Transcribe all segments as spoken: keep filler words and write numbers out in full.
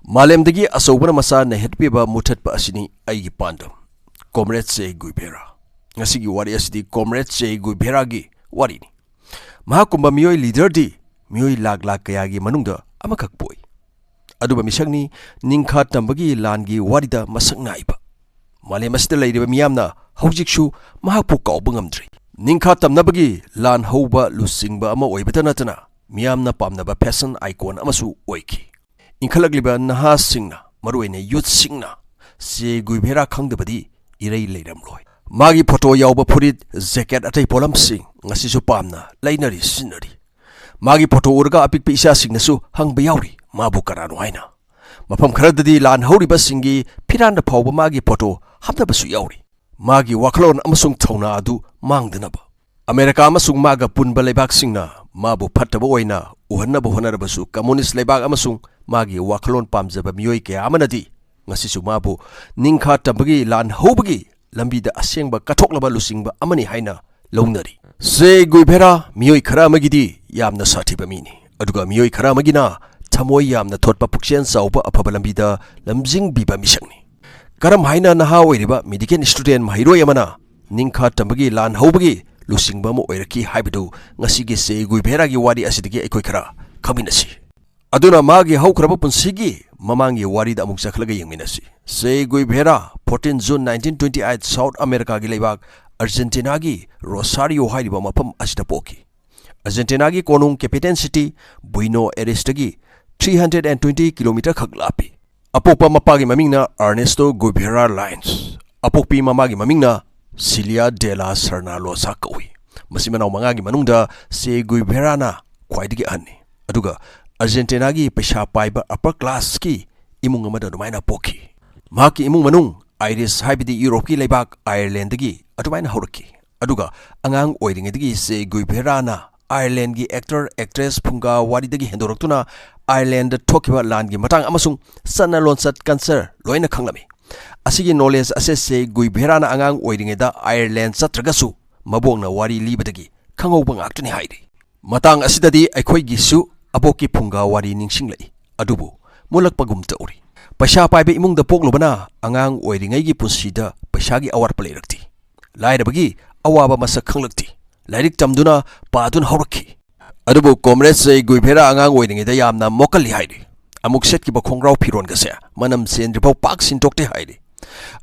ꯃꯥꯂꯦꯝꯗꯒꯤ ꯑꯆꯧꯕꯅ ꯃꯆꯥ ꯅꯩꯍꯠꯄꯤꯕ ꯃꯨꯊꯠꯄ ꯑꯁꯤꯅꯤ ꯑꯩꯒꯤ ꯄꯥꯟꯗꯝ꯫ ꯀꯣꯝꯔꯦꯗ ꯆꯦ ꯒꯨꯏꯚꯦꯔꯥ꯫ ꯉꯁꯤꯒꯤ ꯋꯥꯔꯤ ꯑꯁꯤꯗꯤ ꯀꯣꯝꯔꯦꯗ ꯆꯦ ꯒꯨꯏꯚꯦꯔꯥꯒꯤ ꯋꯥꯔꯤꯅꯤ꯫ ꯃꯍꯥꯛꯀꯨꯝꯕ ꯃꯤꯑꯣꯏ ꯂꯤꯗꯔꯗꯤ ꯃꯤꯑꯣꯏ ꯂꯥꯛ ꯂꯥꯛ ꯀꯌꯥꯒꯤ ꯃꯅꯨꯡꯗ ꯑꯃꯈꯛ ꯄꯣꯛꯏ꯫ ꯑꯗꯨꯒ ꯃꯤꯁꯛꯅꯤ ꯅꯤꯡꯈꯥ ꯇꯝꯕꯒꯤ ꯂꯥꯟꯒꯤ ꯋꯥꯔꯤꯗ ꯃꯁꯛ ꯅꯥꯏꯕ꯫ ꯃꯥꯂꯦꯝ ꯑꯁꯤꯗ ꯂꯩꯔꯤꯕ ꯃꯤꯌꯥꯝꯅ ꯍꯧꯖꯤꯛꯁꯨ ꯃꯍꯥꯛꯄꯨ ꯀꯥꯎꯕ ꯉꯝꯗ꯭ꯔꯤ꯫ ꯅꯤꯡꯈꯥ ꯇꯝꯅꯕꯒꯤ ꯂꯥꯟ ꯍꯧꯕ ꯂꯨꯆꯤꯡꯕ ꯑꯃ ꯑꯣꯏꯕꯇ ꯅꯠꯇꯅ ꯃꯤꯌꯥꯝꯅ ꯄꯥꯝꯅꯕ ꯐꯦꯁꯟ ꯑꯥꯏꯀꯣꯟ ꯑꯃꯁꯨ ꯑꯣꯏꯈꯤ꯫ ꯏꯟꯈꯠꯂꯛꯂꯤꯕ ꯅꯍꯥꯁꯤꯡꯅ, ꯃꯔꯨꯑꯣꯏꯅ ꯌꯨꯠꯁꯤꯡꯅ ꯆꯦ ꯒꯨꯏꯚꯦꯔꯥ ꯈꯪꯗꯕꯗꯤ ꯏꯔꯩ ꯂꯩꯔꯝꯂꯣꯏ꯫ ꯃꯥꯒꯤ ꯐꯣꯇꯣ ꯌꯥꯎꯕ ꯐꯨꯔꯤꯠ, ꯖꯦꯀꯦꯠ, ꯑꯇꯩ ꯄꯣꯠꯂꯝꯁꯤꯡ ꯉꯁꯤꯁꯨ ꯄꯥꯝꯅ ꯂꯩꯅꯔꯤ, ꯁꯤꯖꯤꯟꯅꯔꯤ꯫ ꯃꯥꯒꯤ ꯐꯣꯇꯣ ꯎꯔꯒ ꯑꯄꯤꯛꯄ ꯏꯆꯥꯁꯤꯡꯅꯁꯨ ꯍꯪꯕ ꯌꯥꯎꯔꯤ, ꯃꯥꯕꯨ ꯀꯅꯥꯅꯣ ꯍꯥꯏꯅ꯫ ꯃꯐꯝ ꯈꯔꯗꯗꯤ ꯂꯥꯟ ꯍꯧꯔꯤꯕꯁꯤꯡꯒꯤ ꯐꯤꯔꯥꯟꯗ ꯐꯥꯎꯕ ꯃꯥꯒꯤ ꯐꯣꯇꯣ ꯍꯥꯞꯅꯕꯁꯨ ꯌꯥꯎꯔꯤ꯫ ꯃꯥꯒꯤ ꯋꯥꯈꯜꯂꯣꯟ ꯑꯃꯁꯨꯡ ꯊꯧꯅꯥ ꯑꯗꯨ ꯃꯥꯡꯗꯅꯕ꯫ ꯑꯃꯦꯔꯤꯀꯥ ꯑꯃꯁꯨꯡ ꯃꯥꯒ ꯄꯨꯟꯕ ꯂꯩꯕꯥꯛꯁꯤꯡꯅ ꯃꯥꯕꯨ ꯐꯠꯇꯕ ꯑꯣꯏꯅ ꯎꯍꯟꯅꯕ ꯍꯣꯠꯅꯔꯕꯁꯨ, ꯀꯝꯃꯨꯅꯤꯁ꯭ꯠ ꯂꯩꯕꯥꯛ ꯑꯃꯁꯨꯡ ꯃꯥꯒꯤ ꯋꯥꯈꯜꯂꯣꯟ ꯄꯥꯝꯖꯕ ꯃꯤꯑꯣꯏ ꯀꯌꯥ ꯑꯃꯅꯗꯤ ꯉꯁꯤꯁꯨ ꯃꯥꯕꯨ ꯅꯤꯡꯈꯥ ꯇꯝꯕꯒꯤ ꯂꯥꯟ ꯍꯧꯕꯒꯤ ꯂꯝꯕꯤꯗ ꯑꯁꯦꯡꯕ ꯀꯠꯊꯣꯛꯂꯕ ꯂꯨꯆꯤꯡꯕ ꯑꯃꯅꯤ ꯍꯥꯏꯅ ꯂꯧꯅꯔꯤ꯫ ꯆꯦ ꯒꯨꯏꯚꯦꯔꯥ ꯃꯤꯑꯣꯏ ꯈꯔ ꯑꯃꯒꯤꯗꯤ ꯌꯥꯝꯅ ꯁꯥꯊꯤꯕ ꯃꯤꯅꯤ, ꯑꯗꯨꯒ ꯃꯤꯑꯣꯏ ꯈꯔ ꯑꯃꯒꯤꯅ ꯊꯃꯣꯏ ꯌꯥꯝꯅ ꯊꯣꯠꯄ, ꯄꯨꯛꯆꯦꯜ ꯆꯥꯎꯕ, ꯑꯐꯕ ꯂꯝꯕꯤꯗ ꯂꯝꯖꯤꯡꯕꯤꯕ ꯃꯤꯁꯛꯅꯤ꯫ ꯀꯔꯝ ꯍꯥꯏꯅ ꯅꯍꯥ ꯑꯣꯏꯔꯤꯕ ꯃꯦꯗꯤꯀꯦꯜ ꯁ꯭ꯇꯨꯗꯦꯟꯠ ꯃꯍꯩꯔꯣꯏ ꯑꯃꯅ ꯅꯤꯡꯈꯥ ꯇꯝꯕꯒꯤ ꯂꯥꯟ ꯍꯧꯕꯒꯤ ꯂꯨꯆꯤꯡꯕ ꯑꯃ ꯑꯣꯏꯔꯛꯈꯤ ꯍꯥꯏꯕꯗꯨ ꯉꯁꯤꯒꯤ ꯆꯦ ꯒꯨꯏꯚꯦꯔꯥꯒꯤ ꯋꯥꯔꯤ ꯑꯁꯤꯗꯒꯤ ꯑꯩꯈꯣꯏ ꯈꯔ ꯈꯪꯃꯤꯟꯅꯁꯤ꯫ ꯑꯗꯨꯅ ꯃꯥꯒꯤ ꯍꯧꯈ꯭ꯔꯕ ꯄꯨꯟꯁꯤꯒꯤ ꯃꯃꯥꯡꯒꯤ ꯋꯥꯔꯤꯗ ꯑꯃꯨꯛ ꯆꯠꯈꯠꯂꯒ ꯌꯦꯡꯃꯤꯟꯅꯁꯤ꯫ ꯆꯦ ꯒꯨꯏꯚꯦꯔꯥ fourteen June nineteen twenty eight South Americaꯒꯤ ꯂꯩꯕꯥꯛ Argentinaꯒꯤ Rosario ꯍꯥꯏꯔꯤꯕ ꯃꯐꯝ ꯑꯁꯤꯗ ꯄꯣꯛꯈꯤ꯫ Argentinaꯒꯤ ꯀꯣꯅꯨꯡ capital city Buenos Airesꯇꯒꯤ three hundred and twenty kilometre ꯈꯛ ꯂꯥꯞꯄꯤ꯫ ꯑꯄꯣꯛꯄ ꯃꯄꯥꯒꯤ ꯃꯃꯤꯡꯅ Ernesto Guevara Lines, ꯑꯄꯣꯛꯄꯤ ꯃꯃꯥꯒꯤ ꯃꯃꯤꯡꯅ Celia de la Serna Loza ꯀꯧꯏ꯫ ꯃꯆꯤꯟ ꯃꯅꯥꯎ ꯃꯉꯥꯒꯤ ꯃꯅꯨꯡꯗ ꯆꯦ ꯒꯨꯏꯚꯦꯔꯥꯅ ꯈ꯭ꯋꯥꯏꯗꯒꯤ ꯑꯍꯟꯅꯤ, ꯑꯗꯨꯒ Argentinaꯒꯤ ꯄꯩꯁꯥ ꯄꯥꯏꯕ upper classꯀꯤ ꯏꯃꯨꯡ ꯑꯃꯗ ꯑꯗꯨꯃꯥꯏꯅ ꯄꯣꯛꯈꯤ꯫ ꯃꯍꯥꯛꯀꯤ ꯏꯃꯨꯡ ꯃꯅꯨꯡ Irish, ꯍꯥꯏꯕꯗꯤ ꯌꯨꯔꯣꯞꯀꯤ ꯂꯩꯕꯥꯛ Irelandꯗꯒꯤ ꯑꯗꯨꯃꯥꯏꯅ ꯍꯧꯔꯛꯈꯤ꯫ ꯑꯗꯨꯒ ꯑꯉꯥꯡ ꯑꯣꯏꯔꯤꯉꯩꯗꯒꯤ ꯆꯦ ꯒꯨꯏꯚꯦꯔꯥꯅ Irelandꯒꯤ actor, actress, ꯐꯨꯡꯒꯥ ꯋꯥꯔꯤꯗꯒꯤ ꯍꯦꯟꯗꯣꯔꯛꯇꯨꯅ Irelandꯗ ꯊꯣꯛꯈꯤꯕ ꯂꯥꯟꯒꯤ ꯃꯇꯥꯡ ꯑꯃꯁꯨꯡ ꯆꯠꯅ ꯂꯣꯟꯆꯠ, culture ꯂꯣꯏꯅ ꯈꯪꯂꯝꯃꯤ꯫ ꯑꯁꯤꯒꯤ knowledge ꯑꯁꯦ ꯆꯦ ꯒꯨꯏꯚꯦꯔꯥꯅ ꯑꯉꯥꯡ ꯑꯣꯏꯔꯤꯉꯩꯗ Ireland ꯆꯠꯇ꯭ꯔꯒꯁꯨ ꯃꯕꯣꯛꯅ ꯋꯥꯔꯤ ꯂꯤꯕꯗꯒꯤ ꯈꯪꯍꯧꯕ ꯉꯥꯛꯇꯅꯤ ꯍꯥꯏꯔꯤ꯫ ꯃꯇꯥꯡ ꯑꯁꯤꯗꯗꯤ ꯑꯩꯈꯣꯏꯒꯤꯁꯨ ꯑꯕꯣꯛꯀꯤ ꯐꯨꯡꯒꯥ ꯋꯥꯔꯤ ꯅꯤꯡꯁꯤꯡꯂꯛꯏ꯫ ꯑꯗꯨꯕꯨ ꯃꯨꯜꯂꯛꯄꯒꯨꯝ ꯇꯧꯔꯤ꯫ ꯄꯩꯁꯥ ꯄꯥꯏꯕ ꯏꯃꯨꯡꯗ ꯄꯣꯛꯂꯨꯕꯅ ꯑꯉꯥꯡ ꯑꯣꯏꯔꯤꯉꯩꯒꯤ ꯄꯨꯟꯁꯤꯗ ꯄꯩꯁꯥꯒꯤ ꯑꯋꯥꯠꯄ ꯂꯩꯔꯛꯇꯦ꯫ ꯂꯥꯏꯔꯕꯒꯤ ꯑꯋꯥꯕ ꯃꯁꯛ ꯈꯪꯂꯛꯇꯦ꯫ ꯂꯥꯏꯔꯤꯛ ꯇꯝꯗꯨꯅ ꯄꯥꯗꯨꯅ ꯍꯧꯔꯛꯈꯤ꯫ ꯑꯗꯨꯕꯨ ꯀꯣꯝꯔꯦꯗ ꯆꯦ ꯒꯨꯏꯚꯦꯔꯥ ꯑꯉꯥꯡ ꯑꯣꯏꯔꯤꯉꯩꯗ ꯌꯥꯝꯅ ꯃꯣꯠꯀꯜꯂꯤ ꯍꯥꯏꯔꯤ꯫ ꯑꯃꯨꯛ ꯁꯦꯠꯈꯤꯕ ꯈꯣꯡꯒ꯭ꯔꯥꯎ ꯐꯤꯔꯣꯟꯒꯁꯦ ꯃꯅꯝ ꯆꯦꯟꯗ꯭ꯔꯤꯐꯥꯎ ꯄꯥꯛ ꯁꯤꯟꯗꯣꯛꯇꯦ ꯍꯥꯏꯔꯤ꯫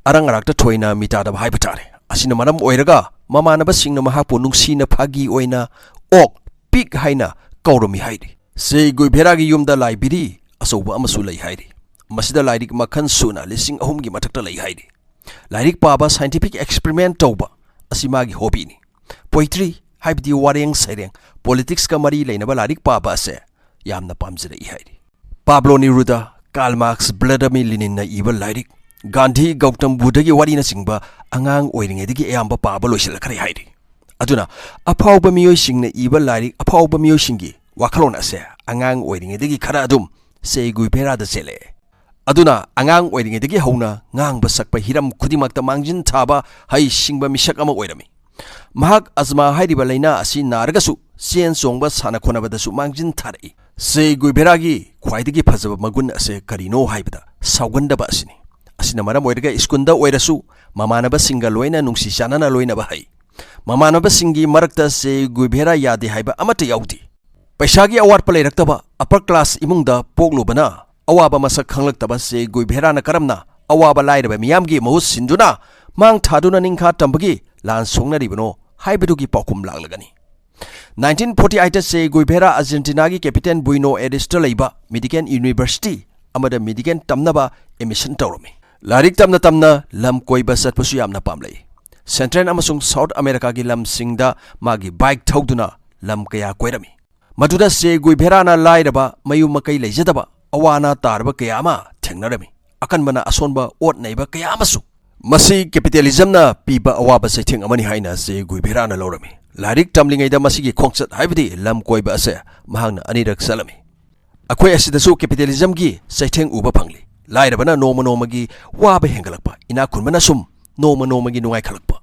ꯑꯔꯥꯡ ꯑꯔꯥꯛꯇ ꯊꯣꯏꯅ ꯃꯤꯇꯥꯗꯕ ꯍꯥꯏꯕ ꯇꯥꯔꯦ꯫ ꯑꯁꯤꯅ ꯃꯔꯝ ꯑꯣꯏꯔꯒ ꯃꯃꯥꯟꯅꯕꯁꯤꯡꯅ ꯃꯍꯥꯛꯄꯨ ꯅꯨꯡꯁꯤꯅ ꯐꯥꯒꯤ ꯑꯣꯏꯅ "ꯑꯣꯛ ꯄꯤꯛ" ꯍꯥꯏꯅ ꯀꯧꯔꯝꯃꯤ ꯍꯥꯏꯔꯤ꯫ ꯆꯦ ꯒꯨꯏꯚꯦꯔꯥꯒꯤ ꯌꯨꯝꯗ ꯂꯥꯏꯕ꯭ꯔꯦꯔꯤ ꯑꯆꯧꯕ ꯑꯃꯁꯨ ꯂꯩ ꯍꯥꯏꯔꯤ꯫ ꯃꯁꯤꯗ ꯂꯥꯏꯔꯤꯛ ꯃꯈꯜ ꯁꯨꯅ ꯂꯤꯁꯤꯡ ꯑꯍꯨꯝꯒꯤ ꯃꯊꯛꯇ ꯂꯩ ꯍꯥꯏꯔꯤ꯫ ꯂꯥꯏꯔꯤꯛ ꯄꯥꯕ, scientific experiment ꯇꯧꯕ ꯑꯁꯤ ꯃꯥꯒꯤ hobbyꯅꯤ꯫ Poetry, ꯍꯥꯏꯕꯗꯤ ꯋꯥꯔꯦꯡ ꯁꯩꯔꯦꯡ, politicsꯀ ꯃꯔꯤ ꯂꯩꯅꯕ ꯂꯥꯏꯔꯤꯛ ꯄꯥꯕ ꯑꯁꯦ ꯌꯥꯝꯅ ꯄꯥꯝꯖꯔꯛꯏ ꯍꯥꯏꯔꯤ꯫ ꯄꯥꯕ꯭ꯂꯣ ꯅꯤꯔꯨꯗ, ꯀꯥꯔꯜ ꯃꯥꯔꯛꯁ, ꯚ꯭ꯂꯥꯗꯤꯃꯤꯔ ꯂꯦꯅꯤꯟꯅ ꯏꯕ ꯂꯥꯏꯔꯤꯛ, ꯒꯥꯟꯙꯤ, ꯒꯧꯇꯝ ꯕꯨꯙꯒꯤ ꯋꯥꯔꯤꯅꯆꯤꯡꯕ ꯑꯉꯥꯡ ꯑꯣꯏꯔꯤꯉꯩꯗꯒꯤ ꯑꯌꯥꯝꯕ ꯄꯥꯕ ꯂꯣꯏꯁꯤꯜꯂꯛꯈ꯭ꯔꯦ ꯍꯥꯏꯔꯤ꯫ ꯑꯗꯨꯅ ꯑꯐꯥꯎꯕ ꯃꯤꯑꯣꯏꯁꯤꯡꯅ ꯏꯕ ꯂꯥꯏꯔꯤꯛ, ꯑꯐꯥꯎꯕ ꯃꯤꯑꯣꯏꯁꯤꯡꯒꯤ ꯋꯥꯈꯜꯂꯣꯟ ꯑꯁꯦ ꯑꯉꯥꯡ ꯑꯣꯏꯔꯤꯉꯩꯗꯒꯤ ꯈꯔ ꯑꯗꯨꯝ ꯆꯦ ꯒꯨꯏꯚꯦꯔꯥꯗ ꯆꯦꯜꯂꯛꯑꯦ꯫ ꯑꯗꯨꯅ ꯑꯉꯥꯡ ꯑꯣꯏꯔꯤꯉꯩꯗꯒꯤ ꯍꯧꯅ ꯉꯥꯡꯕ ꯁꯛꯄ ꯍꯤꯔꯝ ꯈꯨꯗꯤꯡꯃꯛꯇ ꯃꯥꯡꯖꯤꯟ ꯊꯥꯕ ꯍꯩꯁꯤꯡꯕ ꯃꯤꯁꯛ ꯑꯃ ꯑꯣꯏꯔꯝꯃꯤ꯫ ꯃꯍꯥꯛ ꯑꯖꯃꯥ ꯍꯥꯏꯔꯤꯕ ꯂꯥꯏꯅꯥ ꯑꯁꯤ ꯅꯥꯔꯒꯁꯨ ꯆꯦꯟ ꯆꯣꯡꯕ, ꯁꯥꯟꯅ ꯈꯣꯠꯅꯕꯗꯁꯨ ꯃꯥꯡꯖꯤꯟ ꯊꯥꯔꯛꯏ꯫ ꯆꯦ ꯒꯨꯏꯚꯦꯔꯥꯒꯤ ꯈ꯭ꯋꯥꯏꯗꯒꯤ ꯐꯖꯕ ꯃꯒꯨꯟ ꯑꯁꯦ ꯀꯔꯤꯅꯣ ꯍꯥꯏꯕꯗ ꯁꯥꯎꯒꯟꯗꯕ ꯑꯁꯤꯅꯤ꯫ ꯑꯁꯤꯅ ꯃꯔꯝ ꯑꯣꯏꯔꯒ ꯁ꯭ꯀꯨꯜꯗ ꯑꯣꯏꯔꯁꯨ, ꯃꯃꯥꯟꯅꯕꯁꯤꯡꯒ ꯂꯣꯏꯅ ꯅꯨꯡꯁꯤ ꯆꯥꯟꯅꯅ ꯂꯣꯏꯅꯕ ꯍꯩ꯫ ꯃꯃꯥꯟꯅꯕꯁꯤꯡꯒꯤ ꯃꯔꯛꯇ ꯆꯦ ꯒꯨꯏꯚꯦꯔꯥ ꯌꯥꯗꯦ ꯍꯥꯏꯕ ꯑꯃꯠꯇ ꯌꯥꯎꯗꯦ꯫ ꯄꯩꯁꯥꯒꯤ ꯑꯋꯥꯠꯄ ꯂꯩꯔꯛꯇꯕ, upper class ꯏꯃꯨꯡꯗ ꯄꯣꯛꯂꯨꯕꯅ ꯑꯋꯥꯕ ꯃꯁꯛ ꯈꯪꯂꯛꯇꯕ ꯆꯦ ꯒꯨꯏꯚꯦꯔꯥꯅ ꯀꯔꯝꯅ ꯑꯋꯥꯕ ꯂꯥꯏꯔꯕ ꯃꯤꯌꯥꯝꯒꯤ ꯃꯍꯨꯠ ꯁꯤꯟꯗꯨꯅ ꯃꯥꯡ ꯊꯥꯗꯨꯅ ꯅꯤꯡꯈꯥ ꯇꯝꯕꯒꯤ ꯂꯥꯟ ꯁꯣꯛꯅꯔꯤꯕꯅꯣ ꯍꯥꯏꯕꯗꯨꯒꯤ ꯄꯥꯎꯈꯨꯝ ꯂꯥꯛꯂꯒꯅꯤ꯫ Nineteen forty eightꯇ ꯆꯦ ꯒꯨꯏꯚꯦꯔꯥ ꯑꯥꯔꯖꯦꯟꯇꯤꯅꯥꯒꯤ capital Buenos Airesꯇ ꯂꯩꯕ medical university ꯑꯃꯗ medical ꯇꯝꯅꯕ admission ꯇꯧꯔꯝꯃꯤ꯫ ꯂꯥꯏꯔꯤꯛ ꯇꯝꯅ ꯇꯝꯅ ꯂꯝ ꯀꯣꯏꯕ ꯆꯠꯄꯁꯨ ꯌꯥꯝꯅ ꯄꯥꯝꯂꯛꯏ꯫ Central ꯑꯃꯁꯨꯡ South Americaꯒꯤ ꯂꯝꯁꯤꯡꯗ ꯃꯥꯒꯤ bike ꯊꯧꯗꯨꯅ ꯂꯝ ꯀꯌꯥ ꯀꯣꯏꯔꯝꯃꯤ꯫ ꯃꯗꯨꯗ ꯆꯦ ꯒꯨꯏꯚꯦꯔꯥꯅ ꯂꯥꯏꯔꯕ, ꯃꯌꯨꯝ ꯃꯀꯩ ꯂꯩꯖꯗꯕ, ꯑꯋꯥ ꯑꯅꯥ ꯇꯥꯔꯕ ꯀꯌꯥ ꯑꯃ ꯊꯦꯡꯅꯔꯝꯃꯤ꯫ ꯑꯀꯟꯕꯅ ꯑꯁꯣꯟꯕ ꯑꯣꯠ ꯅꯩꯕ ꯀꯌꯥ ꯑꯃꯁꯨ꯫ ꯃꯁꯤ capitalismꯅ ꯄꯤꯕ ꯑꯋꯥꯕ ꯆꯩꯊꯦꯡ ꯑꯃꯅꯤ ꯍꯥꯏꯅ ꯆꯦ ꯒꯨꯏꯚꯦꯔꯥꯅ ꯂꯧꯔꯝꯃꯤ꯫ ꯂꯥꯏꯔꯤꯛ ꯇꯝꯂꯤꯉꯩꯗ ꯃꯁꯤꯒꯤ ꯈꯣꯡꯆꯠ, ꯍꯥꯏꯕꯗꯤ ꯂꯝ ꯀꯣꯏꯕ ꯑꯁꯦ ꯃꯍꯥꯛꯅ ꯑꯅꯤꯔꯛ ꯆꯠꯂꯝꯃꯤ꯫ ꯑꯩꯈꯣꯏ ꯑꯁꯤꯗꯁꯨ capitalismꯒꯤ ꯆꯩꯊꯦꯡ ꯎꯕ ꯐꯪꯂꯤ꯫ ꯂꯥꯏꯔꯕꯅ ꯅꯣꯡꯃ ꯅꯣꯡꯃꯒꯤ ꯋꯥꯕ ꯍꯦꯟꯒꯠꯂꯛꯄ, ꯏꯅꯥꯛ ꯈꯨꯟꯕꯅ ꯁꯨꯝ ꯅꯣꯡꯃ ꯅꯣꯡꯃꯒꯤ ꯅꯨꯡꯉꯥꯏꯈꯠꯂꯛꯄ꯫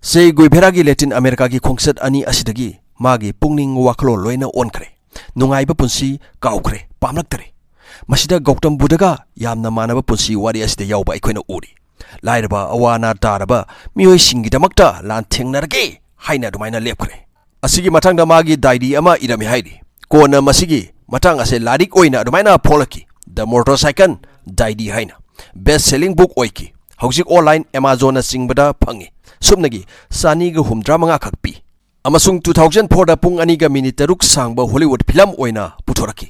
ꯆꯦ ꯒꯨꯏꯚꯦꯔꯥꯒꯤ Latin Americaꯒꯤ ꯈꯣꯡꯆꯠ ꯑꯅꯤ ꯑꯁꯤꯗꯒꯤ ꯃꯥꯒꯤ ꯄꯨꯛꯅꯤꯡ ꯋꯥꯈꯜꯂꯣꯟ ꯂꯣꯏꯅ ꯑꯣꯟꯈ꯭ꯔꯦ꯫ ꯅꯨꯡꯉꯥꯏꯕ ꯄꯨꯟꯁꯤ ꯀꯥꯎꯈ꯭ꯔꯦ, ꯄꯥꯝꯂꯛꯇꯔꯦ꯫ ꯃꯁꯤꯗ ꯒꯧꯇꯝ ꯕꯨꯙꯒ ꯌꯥꯝꯅ ꯃꯥꯟꯅꯕ ꯄꯨꯟꯁꯤ ꯋꯥꯔꯤ ꯑꯁꯤꯗ ꯌꯥꯎꯕ ꯑꯩꯈꯣꯏꯅ ꯎꯔꯤ꯫ ꯂꯥꯏꯔꯕ ꯑꯋꯥ ꯑꯅꯥ ꯇꯥꯔꯕ ꯃꯤꯑꯣꯏꯁꯤꯡꯒꯤꯗꯃꯛꯇ ꯂꯥꯟ ꯊꯦꯡꯅꯔꯒꯦ ꯍꯥꯏꯅ ꯑꯗꯨꯃꯥꯏꯅ ꯂꯦꯞꯈ꯭ꯔꯦ꯫ ꯑꯁꯤꯒꯤ ꯃꯊꯪꯗ ꯃꯥꯒꯤ ꯗꯥꯏꯔꯤ ꯑꯃ ꯏꯔꯝꯃꯤ ꯍꯥꯏꯔꯤ꯫ ꯀꯣꯟꯅ ꯃꯁꯤꯒꯤ ꯃꯇꯥꯡ ꯑꯁꯦ ꯂꯥꯏꯔꯤꯛ ꯑꯣꯏꯅ ꯑꯗꯨꯃꯥꯏꯅ ꯐꯣꯡꯂꯛꯈꯤ, The Motorcycle Diary ꯍꯥꯏꯅ꯫ Best selling book ꯑꯣꯏꯈꯤ꯫ ꯍꯧꯖꯤꯛ online Amazonꯅ ꯆꯤꯡꯕꯗ ꯐꯪꯉꯤ꯫ ꯁꯨꯞꯅꯒꯤ ꯆꯅꯤꯒ ꯍꯨꯝꯗ꯭ꯔꯥ ꯃꯉꯥ ꯈꯛ ꯄꯤ꯫ ꯑꯃꯁꯨꯡ two thousand fourꯗ ꯄꯨꯡ ꯑꯅꯤꯒ ꯃꯤꯅꯤꯠ ꯇꯔꯨꯛ ꯁꯥꯡꯕ Hollywood ꯐꯤꯂꯝ ꯑꯣꯏꯅ ꯄꯨꯊꯣꯔꯛꯈꯤ꯫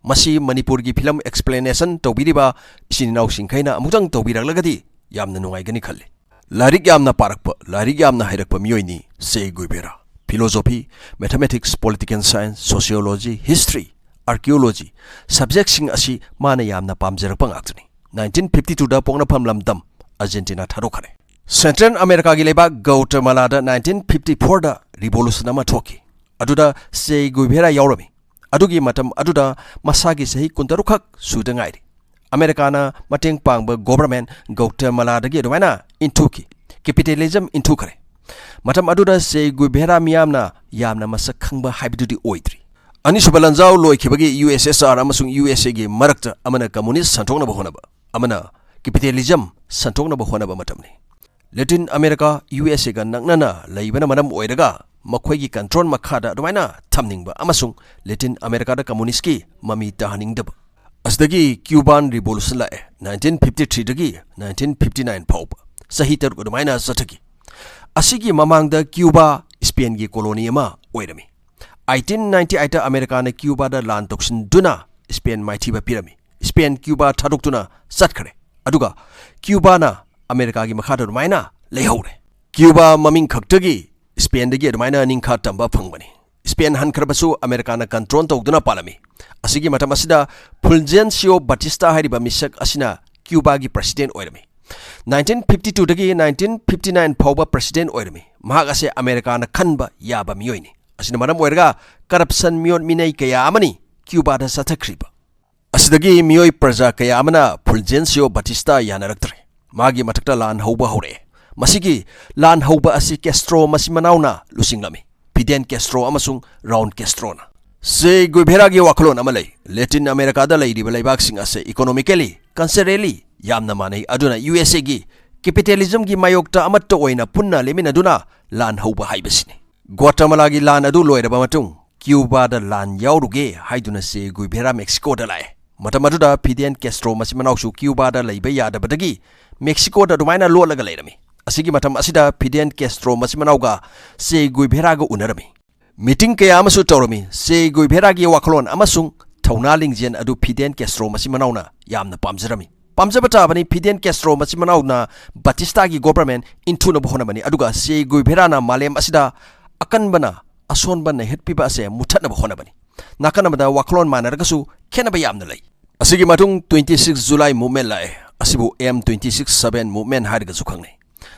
ꯃꯁꯤ ꯃꯅꯤꯄꯨꯔꯒꯤ ꯐꯤꯂꯝ explanation ꯇꯧꯕꯤꯔꯤꯕ ꯏꯆꯤꯟ ꯏꯅꯥꯎꯁꯤꯡꯈꯩꯅ ꯑꯃꯨꯛꯇꯪ ꯇꯧꯕꯤꯔꯛꯂꯒꯗꯤ ꯌꯥꯝꯅ ꯅꯨꯡꯉꯥꯏꯒꯅꯤ ꯈꯜꯂꯤ꯫ ꯂꯥꯏꯔꯤꯛ ꯌꯥꯝꯅ ꯄꯥꯔꯛꯄ, ꯂꯥꯏꯔꯤꯛ ꯌꯥꯝꯅ ꯍꯩꯔꯛꯄ ꯃꯤꯑꯣꯏꯅꯤ ꯆꯦ ꯒꯨꯏꯕꯦꯔꯥ꯫ Philosophy, Mathematics, Political Science, Sociology, History, Archaeology subjectꯁꯤꯡ ꯑꯁꯤ ꯃꯥꯅ ꯌꯥꯝꯅ ꯄꯥꯝꯖꯔꯛꯄ ꯉꯥꯛꯇꯅꯤ꯫ Nineteen fifty twoꯗ ꯄꯣꯛꯅꯐꯝ ꯂꯝꯗꯝ Argentina ꯊꯥꯗꯣꯛꯈ꯭ꯔꯦ꯫ Central Americaꯒꯤ ꯂꯩꯕꯥꯛ Guatemalada nineteen fifty fourꯗ revolution ꯑꯃ ꯊꯣꯛꯈꯤ꯫ ꯑꯗꯨꯗ ꯆꯦ ꯒꯨꯏꯕꯦꯔꯥ ꯌꯥꯎꯔꯝꯃꯤ꯫ ꯑꯗꯨꯒꯤ ꯃꯇꯝ ꯑꯗꯨꯗ ꯃꯁꯥꯒꯤ ꯆꯍꯤ ꯀꯨꯟꯇꯔꯨꯛ ꯈꯛ ꯁꯨꯗ ꯉꯥꯏꯔꯤ꯫ ꯑꯃꯦꯔꯤꯀꯥꯅ ꯃꯇꯦꯡ ꯄꯥꯡꯕ government Guatemaladaꯒꯤ ꯑꯗꯨꯃꯥꯏꯅ ꯏꯟꯊꯨꯈꯤ꯫ Capitalism ꯏꯟꯊꯨꯈ꯭ꯔꯦ꯫ ꯃꯇꯝ ꯑꯗꯨꯗ ꯆꯦ ꯒꯨꯏꯕꯦꯔꯥ ꯃꯤꯌꯥꯝꯅ ꯌꯥꯝꯅ ꯃꯁꯛ ꯈꯪꯕ ꯍꯥꯏꯕꯗꯨꯗꯤ ꯑꯣꯏꯗ꯭ꯔꯤ꯫ ꯑꯅꯤꯁꯨꯕ ꯂꯥꯟꯖꯥꯎ ꯂꯣꯏꯈꯤꯕꯒꯤ USSR ꯑꯃꯁꯨꯡ USAꯒꯤ ꯃꯔꯛꯇ ꯑꯃꯅ communist ꯁꯟꯗꯣꯛꯅꯕ ꯍꯣꯠꯅꯕ, ꯑꯃꯅ capitalism ꯁꯟꯗꯣꯛꯅꯕ ꯍꯣꯠꯅꯕ ꯃꯇꯝꯅꯤ꯫ Latin America USAꯒ ꯅꯛꯅꯅ ꯂꯩꯕꯅ ꯃꯔꯝ ꯑꯣꯏꯔꯒ ꯃꯈꯣꯏꯒꯤ control ꯃꯈꯥꯗ ꯑꯗꯨꯃꯥꯏꯅ ꯊꯝꯅꯤꯡꯕ ꯑꯃꯁꯨꯡ Latin Americaꯗ communistꯀꯤ ꯃꯃꯤ ꯇꯥꯍꯟꯅꯤꯡꯗꯕ꯫ ꯑꯁꯤꯗꯒꯤ Cuban Revolution ꯂꯥꯛꯑꯦ, nineteen fifty threeꯗꯒꯤ nineteen fifty nine ꯐꯥꯎꯕ ꯆꯍꯤ ꯇꯔꯨꯛ ꯑꯗꯨꯃꯥꯏꯅ ꯆꯠꯊꯈꯤ꯫ ꯑꯁꯤꯒꯤ ꯃꯃꯥꯡꯗ Cuba Spainꯒꯤ colony ꯑꯃ ꯑꯣꯏꯔꯝꯃꯤ꯫ Eighteen ninety eightꯇ ꯑꯃꯦꯔꯤꯀꯥꯅ Cubaꯗ ꯂꯥꯟ ꯇꯧꯁꯤꯟꯗꯨꯅ Spain ꯃꯥꯏꯊꯤꯕ ꯄꯤꯔꯝꯃꯤ꯫ Spain Cuba ꯊꯥꯗꯣꯛꯇꯨꯅ ꯆꯠꯈ꯭ꯔꯦ꯫ ꯑꯗꯨꯒ Cubaꯅ ꯑꯃꯦꯔꯤꯀꯥꯒꯤ ꯃꯈꯥꯗ ꯑꯗꯨꯃꯥꯏꯅ ꯂꯩꯍꯧꯔꯦ꯫ Cuba ꯃꯃꯤꯡ ꯈꯛꯇꯒꯤ Spainꯗꯒꯤ ꯑꯗꯨꯃꯥꯏꯅ ꯅꯤꯡꯈꯥ ꯇꯝꯕ ꯐꯪꯕꯅꯤ꯫ Spain ꯍꯟꯈ꯭ꯔꯕꯁꯨ ꯑꯃꯦꯔꯤꯀꯥꯅ control ꯇꯧꯗꯨꯅ ꯄꯥꯜꯂꯝꯃꯤ꯫ ꯑꯁꯤꯒꯤ ꯃꯇꯝ ꯑꯁꯤꯗ Fulgencio Batista ꯍꯥꯏꯔꯤꯕ ꯃꯤꯁꯛ ꯑꯁꯤꯅ Cubaꯒꯤ president ꯑꯣꯏꯔꯝꯃꯤ꯫ Nineteen fifty twoꯗꯒꯤ nineteen fifty nine ꯐꯥꯎꯕ president ꯑꯣꯏꯔꯝꯃꯤ꯫ ꯃꯍꯥꯛ ꯑꯁꯦ ꯑꯃꯦꯔꯤꯀꯥꯅ ꯈꯟꯕ ꯌꯥꯕ ꯃꯤꯑꯣꯏꯅꯤ꯫ ꯑꯁꯤꯅ ꯃꯔꯝ ꯑꯣꯏꯔꯒ corruption, ꯃꯤꯑꯣꯠ ꯃꯤꯅꯩ ꯀꯌꯥ ꯑꯃꯅꯤ Cubaꯗ ꯆꯠꯊꯈ꯭ꯔꯤꯕ꯫ ꯑꯁꯤꯗꯒꯤ ꯃꯤꯑꯣꯏ ꯄ꯭ꯔꯖꯥ ꯀꯌꯥ ꯑꯃꯅ Fulgencio Batista ꯌꯥꯅꯔꯛꯇ꯭ꯔꯦ꯫ ꯃꯥꯒꯤ ꯃꯊꯛꯇ ꯂꯥꯟ ꯍꯧꯕ ꯍꯧꯔꯛꯑꯦ꯫ ꯃꯁꯤꯒꯤ ꯂꯥꯟ ꯍꯧꯕ ꯑꯁꯤ Castro ꯃꯆꯤꯟ ꯃꯅꯥꯎꯅ ꯂꯨꯆꯤꯡꯂꯝꯃꯤ, Fidel Castro ꯑꯃꯁꯨꯡ Raul Castroꯅ꯫ ꯁꯦ ꯒꯨꯏꯚꯦꯔꯥꯒꯤ ꯋꯥꯈꯜꯂꯣꯟ ꯑꯃ ꯂꯩ꯫ ꯂꯦꯇꯤꯟ ꯑꯃꯦꯔꯤꯀꯥꯗ ꯂꯩꯔꯤꯕ ꯂꯩꯕꯥꯛꯁꯤꯡ ꯑꯁꯦ economically, culturally ꯌꯥꯝꯅ ꯃꯥꯟꯅꯩ꯫ ꯑꯗꯨꯅ ꯌꯨ ꯑꯦꯁ ꯑꯦꯒꯤ capitalismꯒꯤ ꯃꯥꯌꯣꯛꯇ ꯑꯃꯠꯇ ꯑꯣꯏꯅ ꯄꯨꯟꯅ ꯂꯦꯞꯃꯤꯟꯅꯗꯨꯅ ꯂꯥꯟ ꯍꯧꯕ ꯍꯥꯏꯕꯁꯤꯅꯤ꯫ ꯒ꯭ꯋꯥꯇꯃꯥꯂꯥꯒꯤ ꯂꯥꯟ ꯑꯗꯨ ꯂꯣꯏꯔꯕ ꯃꯇꯨꯡ ꯀ꯭ꯌꯨꯕꯥꯗ ꯂꯥꯟ ꯌꯥꯎꯔꯨꯒꯦ ꯍꯥꯏꯗꯨꯅ ꯁꯦ ꯒꯨꯏꯚꯦꯔꯥ ꯃꯦꯛꯁꯤꯀꯣꯗ ꯂꯥꯛꯑꯦ꯫ ꯃꯇꯝ ꯑꯗꯨꯗ ꯐꯤꯗꯦꯟ ꯀꯦꯁꯇ꯭ꯔꯣ ꯃꯆꯤꯟ ꯃꯅꯥꯎꯁꯨ ꯀ꯭ꯌꯨꯕꯥꯗ ꯂꯩꯕ ꯌꯥꯗꯕꯗꯒꯤ ꯃꯦꯛꯁꯤꯀꯣꯗ ꯑꯗꯨꯃꯥꯏꯅ ꯂꯣꯠꯂꯒ ꯂꯩꯔꯝꯃꯤ꯫ ꯑꯁꯤꯒꯤ ꯃꯇꯝ ꯑꯁꯤꯗ ꯐꯤꯗꯦꯟ ꯀꯦꯁꯇ꯭ꯔꯣ ꯃꯆꯤꯟ ꯃꯅꯥꯎꯒ ꯁꯦ ꯒꯨꯏꯚꯦꯔꯥꯒ ꯎꯅꯔꯝꯃꯤ꯫ ꯃꯤꯇꯤꯡ ꯀꯌꯥ ꯑꯃꯁꯨ ꯇꯧꯔꯝꯃꯤ꯫ ꯁꯦ ꯒꯨꯏꯚꯦꯔꯥꯒꯤ ꯋꯥꯈꯜꯂꯣꯟ ꯑꯃꯁꯨꯡ ꯊꯧꯅꯥ ꯂꯤꯡꯖꯦꯜ ꯑꯗꯨ ꯐꯤꯗꯦꯟ ꯀꯦꯁꯇ꯭ꯔꯣ ꯃꯆꯤꯟ ꯃꯅꯥꯎꯅ ꯌꯥꯝꯅ ꯄꯥꯝꯖꯔꯝꯃꯤ꯫ ꯄꯥꯝꯖꯕ ꯇꯥꯕꯅꯤ, ꯐꯤꯗꯦꯟ ꯀꯦꯁꯇ꯭ꯔꯣ ꯃꯆꯤꯟ ꯃꯅꯥꯎꯅ ꯕꯥꯇꯤꯁꯇꯥꯒꯤ government ꯏꯟꯊꯨꯅꯕ ꯍꯣꯠꯅꯕꯅꯤ, ꯑꯗꯨꯒ ꯁꯦ ꯒꯨꯏꯚꯦꯔꯥꯅ ꯃꯥꯂꯦꯝ ꯑꯁꯤꯗ ꯑꯀꯟꯕꯅ ꯑꯁꯣꯟꯕ ꯅꯩꯍꯠꯄꯤꯕ ꯑꯁꯦ ꯃꯨꯊꯠꯅꯕ ꯍꯣꯠꯅꯕꯅꯤ꯫ ꯅꯥꯀꯟ ꯑꯃꯗ ꯋꯥꯈꯜꯂꯣꯟ ꯃꯥꯟꯅꯔꯒꯁꯨ ꯈꯦꯠꯅꯕ ꯌꯥꯝꯅ ꯂꯩ꯫ ꯑꯁꯤꯒꯤ ꯃꯇꯨꯡ twenty six July movement ꯂꯥꯛꯑꯦ꯫ ꯑꯁꯤꯕꯨ M twenty six seven movement ꯍꯥꯏꯔꯒꯁꯨ ꯈꯪꯅꯩ꯫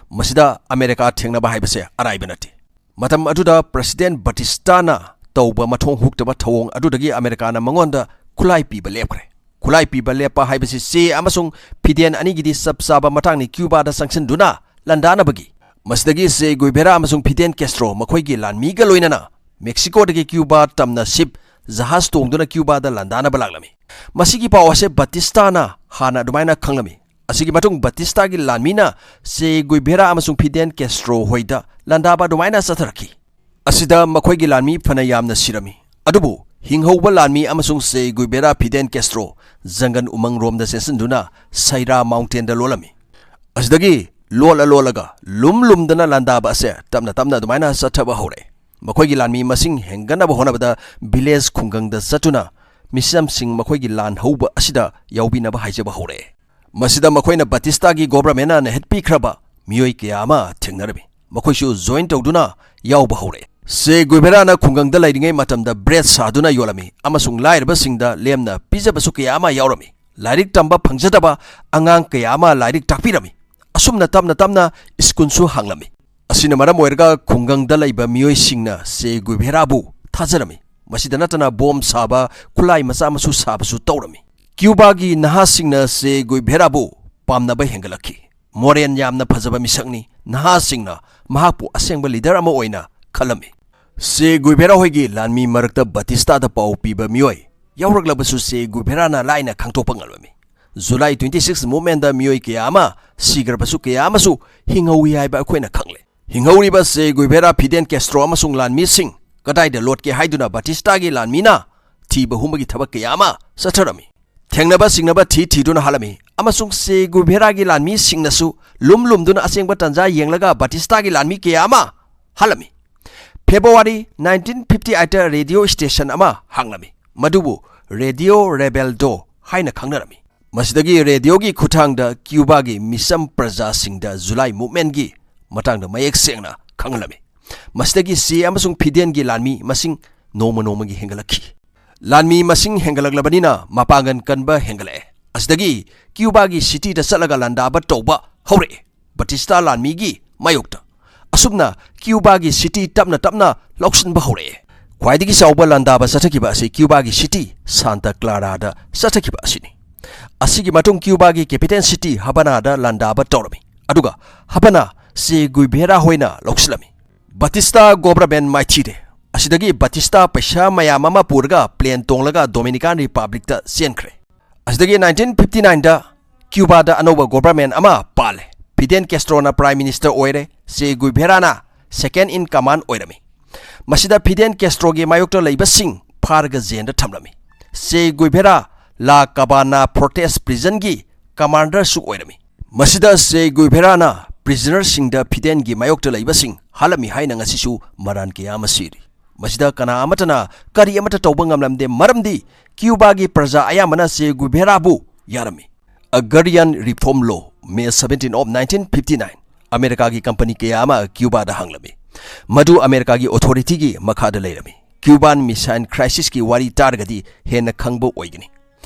ꯃꯁꯤꯗ ꯑꯃꯦꯔꯤꯀꯥ ꯊꯦꯡꯅꯕ ꯍꯥꯏꯕꯁꯦ ꯑꯔꯥꯏꯕ ꯅꯠꯇꯦ꯫ ꯃꯇꯝ ꯑꯗꯨꯗ President ꯕꯥꯇꯤꯁꯇꯥꯅ ꯇꯧꯕ ꯃꯊꯣꯡ ꯍꯨꯛꯇꯕ ꯊꯧꯑꯣꯡ ꯑꯗꯨꯗꯒꯤ ꯑꯃꯦꯔꯤꯀꯥꯅ ꯃꯉꯣꯟꯗ ꯈꯨꯠꯂꯥꯏ ꯄꯤꯕ ꯂꯦꯞꯈ꯭ꯔꯦ꯫ ꯈꯨꯠꯂꯥꯏ ꯄꯤꯕ ꯂꯦꯞꯄ ꯍꯥꯏꯕꯁꯤ ꯆꯦ ꯑꯃꯁꯨꯡ ꯐꯤꯗꯦꯟ ꯑꯅꯤꯒꯤꯗꯤ ꯆꯞ ꯆꯥꯕ ꯃꯇꯥꯡꯅꯤ ꯀ꯭ꯌꯨꯕꯥꯗ ꯆꯪꯁꯤꯟꯗꯨꯅ ꯂꯥꯟꯗꯥꯅꯕꯒꯤ꯫ ꯃꯁꯤꯗꯒꯤ ꯁꯦ ꯒꯨꯏꯚꯦꯔꯥ ꯑꯃꯁꯨꯡ ꯐꯤꯗꯦꯟ ꯀꯦꯁꯇ꯭ꯔꯣ ꯃꯈꯣꯏꯒꯤ ꯂꯥꯟꯃꯤꯒ ꯂꯣꯏꯅꯅ ꯃꯦꯛꯁꯤꯀꯣꯗꯒꯤ ꯀ꯭ꯌꯨꯕꯥ ꯇꯝꯅ ship ꯖꯍꯥꯖ ꯇꯣꯡꯗꯨꯅ ꯀ꯭ꯌꯨꯕꯥꯗ ꯂꯥꯟꯗꯥꯅꯕ ꯂꯥꯛꯂꯝꯃꯤ꯫ ꯃꯁꯤꯒꯤ ꯄꯥꯎ ꯑꯁꯦ ꯕꯥꯇꯤꯁꯇꯥꯅ ꯍꯥꯟꯅ ꯑꯗꯨꯃꯥꯏꯅ ꯈꯪꯂꯝꯃꯤ꯫ ꯑꯁꯤꯒꯤ ꯃꯇꯨꯡ ꯕꯥꯇꯤꯁꯇꯥꯒꯤ ꯂꯥꯟꯃꯤꯅ ꯁꯦ ꯒꯨꯏꯚꯦꯔꯥ ꯑꯃꯁꯨꯡ ꯐꯤꯗꯦꯟ ꯀꯦꯁꯇ꯭ꯔꯣ ꯍꯣꯏꯗ ꯂꯥꯟꯗꯥꯕ ꯑꯗꯨꯃꯥꯏꯅ ꯆꯠꯊꯔꯛꯈꯤ꯫ ꯑꯁꯤꯗ ꯃꯈꯣꯏꯒꯤ ꯂꯥꯟꯃꯤ ꯐꯅ ꯌꯥꯝꯅ ꯁꯤꯔꯝꯃꯤ꯫ ꯑꯗꯨꯕꯨ ꯍꯤꯡꯍꯧꯕ ꯂꯥꯟꯃꯤ ꯑꯃꯁꯨꯡ ꯁꯦ ꯒꯨꯏꯚꯦꯔꯥ ꯐꯤꯗꯦꯟ ꯀꯦꯁꯇ꯭ꯔꯣ ꯖꯪꯒꯜ ꯎꯃꯪꯔꯣꯝꯗ ꯆꯦꯟꯁꯤꯟꯗꯨꯅ ꯁꯩꯔꯥ mountainꯗ ꯂꯣꯜꯂꯝꯃꯤ꯫ ꯑꯁꯤꯗꯒꯤ ꯂꯣꯜꯂ ꯂꯣꯜꯂꯒ ꯂꯨꯝ ꯂꯨꯝꯗꯅ ꯂꯥꯟꯗꯥꯕ ꯑꯁꯦ ꯇꯞꯅ ꯇꯞꯅ ꯑꯗꯨꯃꯥꯏꯅ ꯆꯠꯊꯕ ꯍꯧꯔꯛꯑꯦ꯫ ꯃꯈꯣꯏꯒꯤ ꯂꯥꯟꯃꯤ ꯃꯁꯤꯡ ꯍꯦꯟꯒꯠꯅꯕ ꯍꯣꯠꯅꯕꯗ village ꯈꯨꯡꯒꯪꯗ ꯆꯠꯇꯨꯅ ꯃꯤꯆꯝꯁꯤꯡ ꯃꯈꯣꯏꯒꯤ ꯂꯥꯟ ꯍꯧꯕ ꯑꯁꯤꯗ ꯌꯥꯎꯕꯤꯅꯕ ꯍꯥꯏꯖꯕ ꯍꯧꯔꯛꯑꯦ꯫ ꯃꯁꯤꯗ ꯃꯈꯣꯏꯅ ꯕꯥꯇꯤꯁꯇꯥꯒꯤ governmentꯅ ꯅꯩꯍꯠꯄꯤꯈ꯭ꯔꯕ ꯃꯤꯑꯣꯏ ꯀꯌꯥ ꯑꯃ ꯊꯦꯡꯅꯔꯝꯃꯤ꯫ ꯃꯈꯣꯏꯁꯨ join ꯇꯧꯗꯨꯅ ꯌꯥꯎꯕ ꯍꯧꯔꯛꯑꯦ꯫ ꯁꯦ ꯒꯨꯏꯚꯦꯔꯥꯅ ꯈꯨꯡꯒꯪꯗ ꯂꯩꯔꯤꯉꯩ ꯃꯇꯝꯗ bread ꯁꯥꯗꯨꯅ ꯌꯣꯜꯂꯝꯃꯤ ꯑꯃꯁꯨꯡ ꯂꯥꯏꯔꯕꯁꯤꯡꯗ ꯂꯦꯝꯅ ꯄꯤꯖꯕꯁꯨ ꯀꯌꯥ ꯑꯃ ꯌꯥꯎꯔꯝꯃꯤ꯫ ꯂꯥꯏꯔꯤꯛ ꯇꯝꯕ ꯐꯪꯖꯗꯕ ꯑꯉꯥꯡ ꯀꯌꯥ ꯑꯃ ꯂꯥꯏꯔꯤꯛ ꯇꯥꯛꯄꯤꯔꯝꯃꯤ꯫ ꯑꯁꯨꯝꯅ ꯇꯞꯅ ꯇꯞꯅ ꯁ꯭ꯀꯨꯜꯁꯨ ꯍꯥꯡꯂꯝꯃꯤ꯫ ꯑꯁꯤꯅ ꯃꯔꯝ ꯑꯣꯏꯔꯒ ꯈꯨꯡꯒꯪꯗ ꯂꯩꯕ ꯃꯤꯑꯣꯏꯁꯤꯡꯅ ꯁꯦ ꯒꯨꯏꯚꯦꯔꯥꯕꯨ ꯊꯥꯖꯔꯝꯃꯤ꯫ ꯃꯁꯤꯗ ꯅꯠꯇꯅ ꯕꯣꯝ ꯁꯥꯕ, ꯈꯨꯠꯂꯥꯏ ꯃꯆꯥ ꯃꯁꯨ ꯁꯥꯕꯁꯨ ꯇꯧꯔꯝꯃꯤ꯫ ꯀ꯭ꯌꯨꯕꯥꯒꯤ ꯅꯍꯥꯁꯤꯡꯅ ꯁꯦ ꯒꯨꯏꯚꯦꯔꯥꯕꯨ ꯄꯥꯝꯅꯕ ꯍꯦꯟꯒꯠꯂꯛꯈꯤ꯫ ꯃꯣꯔꯦꯜ ꯌꯥꯝꯅ ꯐꯖꯕ ꯃꯤꯁꯛꯅꯤ꯫ ꯅꯍꯥꯁꯤꯡꯅ ꯃꯍꯥꯛꯄꯨ ꯑꯁꯦꯡꯕ leader ꯑꯃ ꯑꯣꯏꯅ ꯈꯜꯂꯝꯃꯤ꯫ ꯆꯦ ꯒꯨꯏꯚꯦꯔꯥ ꯍꯣꯏꯒꯤ ꯂꯥꯟꯃꯤ ꯃꯔꯛꯇ ꯕꯥꯇꯤꯁꯇꯥꯗ ꯄꯥꯎ ꯄꯤꯕ ꯃꯤꯑꯣꯏ ꯌꯥꯎꯔꯛꯂꯕꯁꯨ ꯆꯦ ꯒꯨꯏꯚꯦꯔꯥꯅ ꯂꯥꯏꯅ ꯈꯪꯗꯣꯛꯄ ꯉꯝꯂꯝꯃꯤ꯫ ꯖꯨꯂꯥꯏ twenty six movementꯗ ꯃꯤꯑꯣꯏ ꯀꯌꯥ ꯑꯃ ꯁꯤꯈ꯭ꯔꯕꯁꯨ ꯀꯌꯥ ꯑꯃꯁꯨ ꯍꯤꯡꯍꯧꯏ ꯍꯥꯏꯕ ꯑꯩꯈꯣꯏꯅ ꯈꯪꯂꯦ꯫ ꯍꯤꯡꯍꯧꯔꯤꯕ ꯆꯦ ꯒꯨꯏꯚꯦꯔꯥ, ꯐꯤꯗꯦꯟ ꯀꯦꯁꯇ꯭ꯔꯣ ꯑꯃꯁꯨꯡ ꯂꯥꯟꯃꯤꯁꯤꯡ ꯀꯗꯥꯏꯗ ꯂꯣꯠꯀꯦ ꯍꯥꯏꯗꯨꯅ ꯕꯥꯇꯤꯁꯇꯥꯒꯤ ꯂꯥꯟꯃꯤꯅ ꯊꯤꯕ ꯍꯨꯝꯕꯒꯤ ꯊꯕꯛ ꯀꯌꯥ ꯑꯃ ꯆꯠꯊꯔꯝꯃꯤ꯫ ꯊꯦꯡꯅꯕ ꯆꯤꯡꯅꯕ ꯊꯤ ꯊꯤꯗꯨꯅ ꯍꯥꯠꯂꯝꯃꯤ ꯑꯃꯁꯨꯡ ꯆꯦ ꯒꯨꯏꯚꯦꯔꯥꯒꯤ ꯂꯥꯟꯃꯤꯁꯤꯡꯅꯁꯨ ꯂꯨꯝ ꯂꯨꯝꯗꯨꯅ ꯑꯁꯦꯡꯕ ꯇꯥꯟꯖꯥ ꯌꯦꯡꯂꯒ ꯕꯥꯇꯤꯁꯇꯥꯒꯤ ꯂꯥꯟꯃꯤ ꯀꯌꯥ ꯑꯃ ꯍꯥꯠꯂꯝꯃꯤ꯫ February nineteen fifty eightꯇ ꯔꯦꯗꯤꯑꯣ ꯁ꯭ꯇꯦꯁꯟ ꯑꯃ ꯍꯥꯡꯂꯝꯃꯤ, ꯃꯗꯨꯕꯨ ꯔꯦꯗꯤꯑꯣ ꯔꯦꯕꯦꯜꯗꯣ ꯍꯥꯏꯅ ꯈꯪꯅꯔꯝꯃꯤ꯫ ꯃꯁꯤꯗꯒꯤ ꯔꯦꯗꯤꯑꯣꯒꯤ ꯈꯨꯠꯊꯥꯡꯗ ꯀ꯭ꯌꯨꯕꯥꯒꯤ ꯃꯤꯆꯝ ꯄ꯭ꯔꯖꯥꯁꯤꯡꯗ ꯖꯨꯂꯥꯏ movementꯀꯤ ꯃꯇꯥꯡꯗ ꯃꯌꯦꯛ ꯁꯦꯡꯅ ꯈꯪꯍꯜꯂꯝꯃꯤ꯫ ꯃꯁꯤꯗꯒꯤ ꯆꯦ ꯑꯃꯁꯨꯡ ꯐꯤꯗꯦꯟꯒꯤ ꯂꯥꯟꯃꯤ ꯃꯁꯤꯡ ꯅꯣꯡꯃ ꯅꯣꯡꯃꯒꯤ ꯍꯦꯟꯒꯠꯂꯛꯈꯤ꯫ ꯂꯥꯟꯃꯤ ꯃꯁꯤꯡ ꯍꯦꯟꯒꯠꯂꯛꯂꯕꯅꯤꯅ ꯃꯄꯥꯡꯒꯜ ꯀꯟꯕ ꯍꯦꯟꯒꯠꯂꯛꯑꯦ꯫ ꯑꯁꯤꯗꯒꯤ ꯀ꯭ꯌꯨꯕꯥꯒꯤ ꯁꯤꯇꯤꯗ ꯆꯠꯂꯒ ꯂꯥꯟꯗꯥꯕ ꯇꯧꯕ ꯍꯧꯔꯛꯑꯦ, ꯕꯥꯇꯤꯁꯇꯥ ꯂꯥꯟꯃꯤꯒꯤ ꯃꯥꯌꯣꯛꯇ꯫ ꯑꯁꯨꯝꯅ ꯀ꯭ꯌꯨꯕꯥꯒꯤ ꯁꯤꯇꯤ ꯇꯞꯅ ꯇꯞꯅ ꯂꯧꯁꯤꯟꯕ ꯍꯧꯔꯛꯑꯦ꯫ ꯈ꯭ꯋꯥꯏꯗꯒꯤ ꯆꯥꯎꯕ ꯂꯥꯟꯗꯥꯕ ꯆꯠꯊꯈꯤꯕ ꯑꯁꯤ ꯀ꯭ꯌꯨꯕꯥꯒꯤ ꯁꯤꯇꯤ ꯁꯥꯟꯇꯥ ꯀ꯭ꯂꯥꯔꯥꯗ ꯆꯠꯊꯈꯤꯕ ꯑꯁꯤꯅꯤ꯫ ꯑꯁꯤꯒꯤ ꯃꯇꯨꯡ ꯀ꯭ꯌꯨꯕꯥꯒꯤ ꯀꯦꯄꯤꯇꯦꯜ ꯁꯤꯇꯤ ꯍꯕꯥꯅꯥꯗ ꯂꯥꯟꯗꯥꯕ ꯇꯧꯔꯝꯃꯤ, ꯑꯗꯨꯒ ꯍꯕꯥꯅꯥ ꯆꯦ ꯒꯨꯏꯚꯦꯔꯥ ꯍꯣꯏꯅ ꯂꯧꯁꯤꯜꯂꯝꯃꯤ꯫ ꯕꯥꯇꯤꯁꯇꯥ ꯒꯣꯕꯔꯃꯦꯟ ꯃꯥꯏꯊꯤꯔꯦ꯫ ꯑꯁꯤꯗꯒꯤ ꯕꯥꯇꯤꯁꯇꯥ ꯄꯩꯁꯥ ꯃꯌꯥꯝ ꯑꯃ ꯄꯨꯔꯒ ꯄ꯭ꯂꯦꯟ ꯇꯣꯡꯂꯒ ꯗꯣꯃꯤꯅꯤꯀꯥꯟ ꯔꯤꯄꯕ꯭ꯂꯤꯛꯇ ꯆꯦꯟꯈ꯭ꯔꯦ꯫ ꯑꯁꯤꯗꯒꯤ nineteen fifty nineꯗ ꯀ꯭ꯌꯨꯕꯥꯗ ꯑꯅꯧꯕ ꯒꯣꯕꯔꯃꯦꯟ ꯑꯃ ꯄꯥꯜꯂꯦ꯫ ꯐꯤꯗꯦꯟ ꯀꯦꯁꯇ꯭ꯔꯣꯅ ꯄ꯭ꯔꯥꯏꯝ ꯃꯤꯅꯤꯁꯇꯔ ꯑꯣꯏꯔꯦ, ꯆꯦ ꯒꯨꯏꯚꯦꯔꯥꯅ second in command ꯑꯣꯏꯔꯝꯃꯤ꯫ ꯃꯁꯤꯗ ꯐꯤꯗꯦꯟ ꯀꯦꯁꯇ꯭ꯔꯣꯒꯤ ꯃꯥꯌꯣꯛꯇ ꯂꯩꯕꯁꯤꯡ ꯐꯥꯔꯒ ꯖꯦꯟꯗ ꯊꯝꯂꯝꯃꯤ꯫ ꯆꯦ ꯒꯨꯏꯚꯦꯔꯥ ꯂꯥ ꯀꯥꯕꯥꯅꯥ ꯐꯣꯔꯇꯦꯁ ꯄ꯭ꯔꯤꯖꯟꯒꯤ ꯀꯃꯥꯟꯗꯔꯁꯨ ꯑꯣꯏꯔꯝꯃꯤ꯫ ꯃꯁꯤꯗ ꯆꯦ ꯒꯨꯏꯚꯦꯔꯥꯅ ꯄ꯭ꯔꯤꯖꯅꯔꯁꯤꯡꯗ ꯐꯤꯗꯦꯟꯒꯤ ꯃꯥꯌꯣꯛꯇ ꯂꯩꯕꯁꯤꯡ ꯍꯥꯠꯂꯝꯃꯤ ꯍꯥꯏꯅ ꯉꯁꯤꯁꯨ ꯃꯔꯥꯟ ꯀꯌꯥ ꯑꯃ ꯁꯤꯔꯤ꯫ ꯃꯁꯤꯗ ꯀꯅꯥ ꯑꯃꯠꯇꯅ ꯀꯔꯤ ꯑꯃꯠꯇ ꯇꯧꯕ ꯉꯝꯂꯝꯗꯦ, ꯃꯔꯝꯗꯤ ꯀ꯭ꯌꯨꯕꯥꯒꯤ ꯄ꯭ꯔꯖꯥ ꯑꯌꯥꯝꯕꯅ ꯆꯦ ꯒꯨꯏꯚꯦꯔꯥꯕꯨ ꯌꯥꯔꯝꯃꯤ꯫ Agrarian Reform Law, May seventeen of nineteen fifty nine, ꯑꯃꯦꯔꯤꯀꯥꯒꯤ ꯀꯝꯄꯅꯤ ꯀꯌꯥ ꯑꯃ ꯀ꯭ꯌꯨꯕꯥꯗ ꯍꯥꯡꯂꯝꯃꯤ, ꯃꯗꯨ ꯑꯃꯦꯔꯤꯀꯥꯒꯤ ꯑꯣꯊꯣꯔꯤꯇꯤꯒꯤ ꯃꯈꯥꯗ ꯂꯩꯔꯝꯃꯤ꯫ ꯀ꯭ꯌꯨꯕꯥꯟ ꯃꯤꯁꯥꯏꯜ ꯀ꯭ꯔꯥꯏꯁꯤꯁꯀꯤ ꯋꯥꯔꯤ ꯇꯥꯔꯒꯗꯤ ꯍꯦꯟꯅ ꯈꯪꯕ ꯑꯣꯏꯒꯅꯤ꯫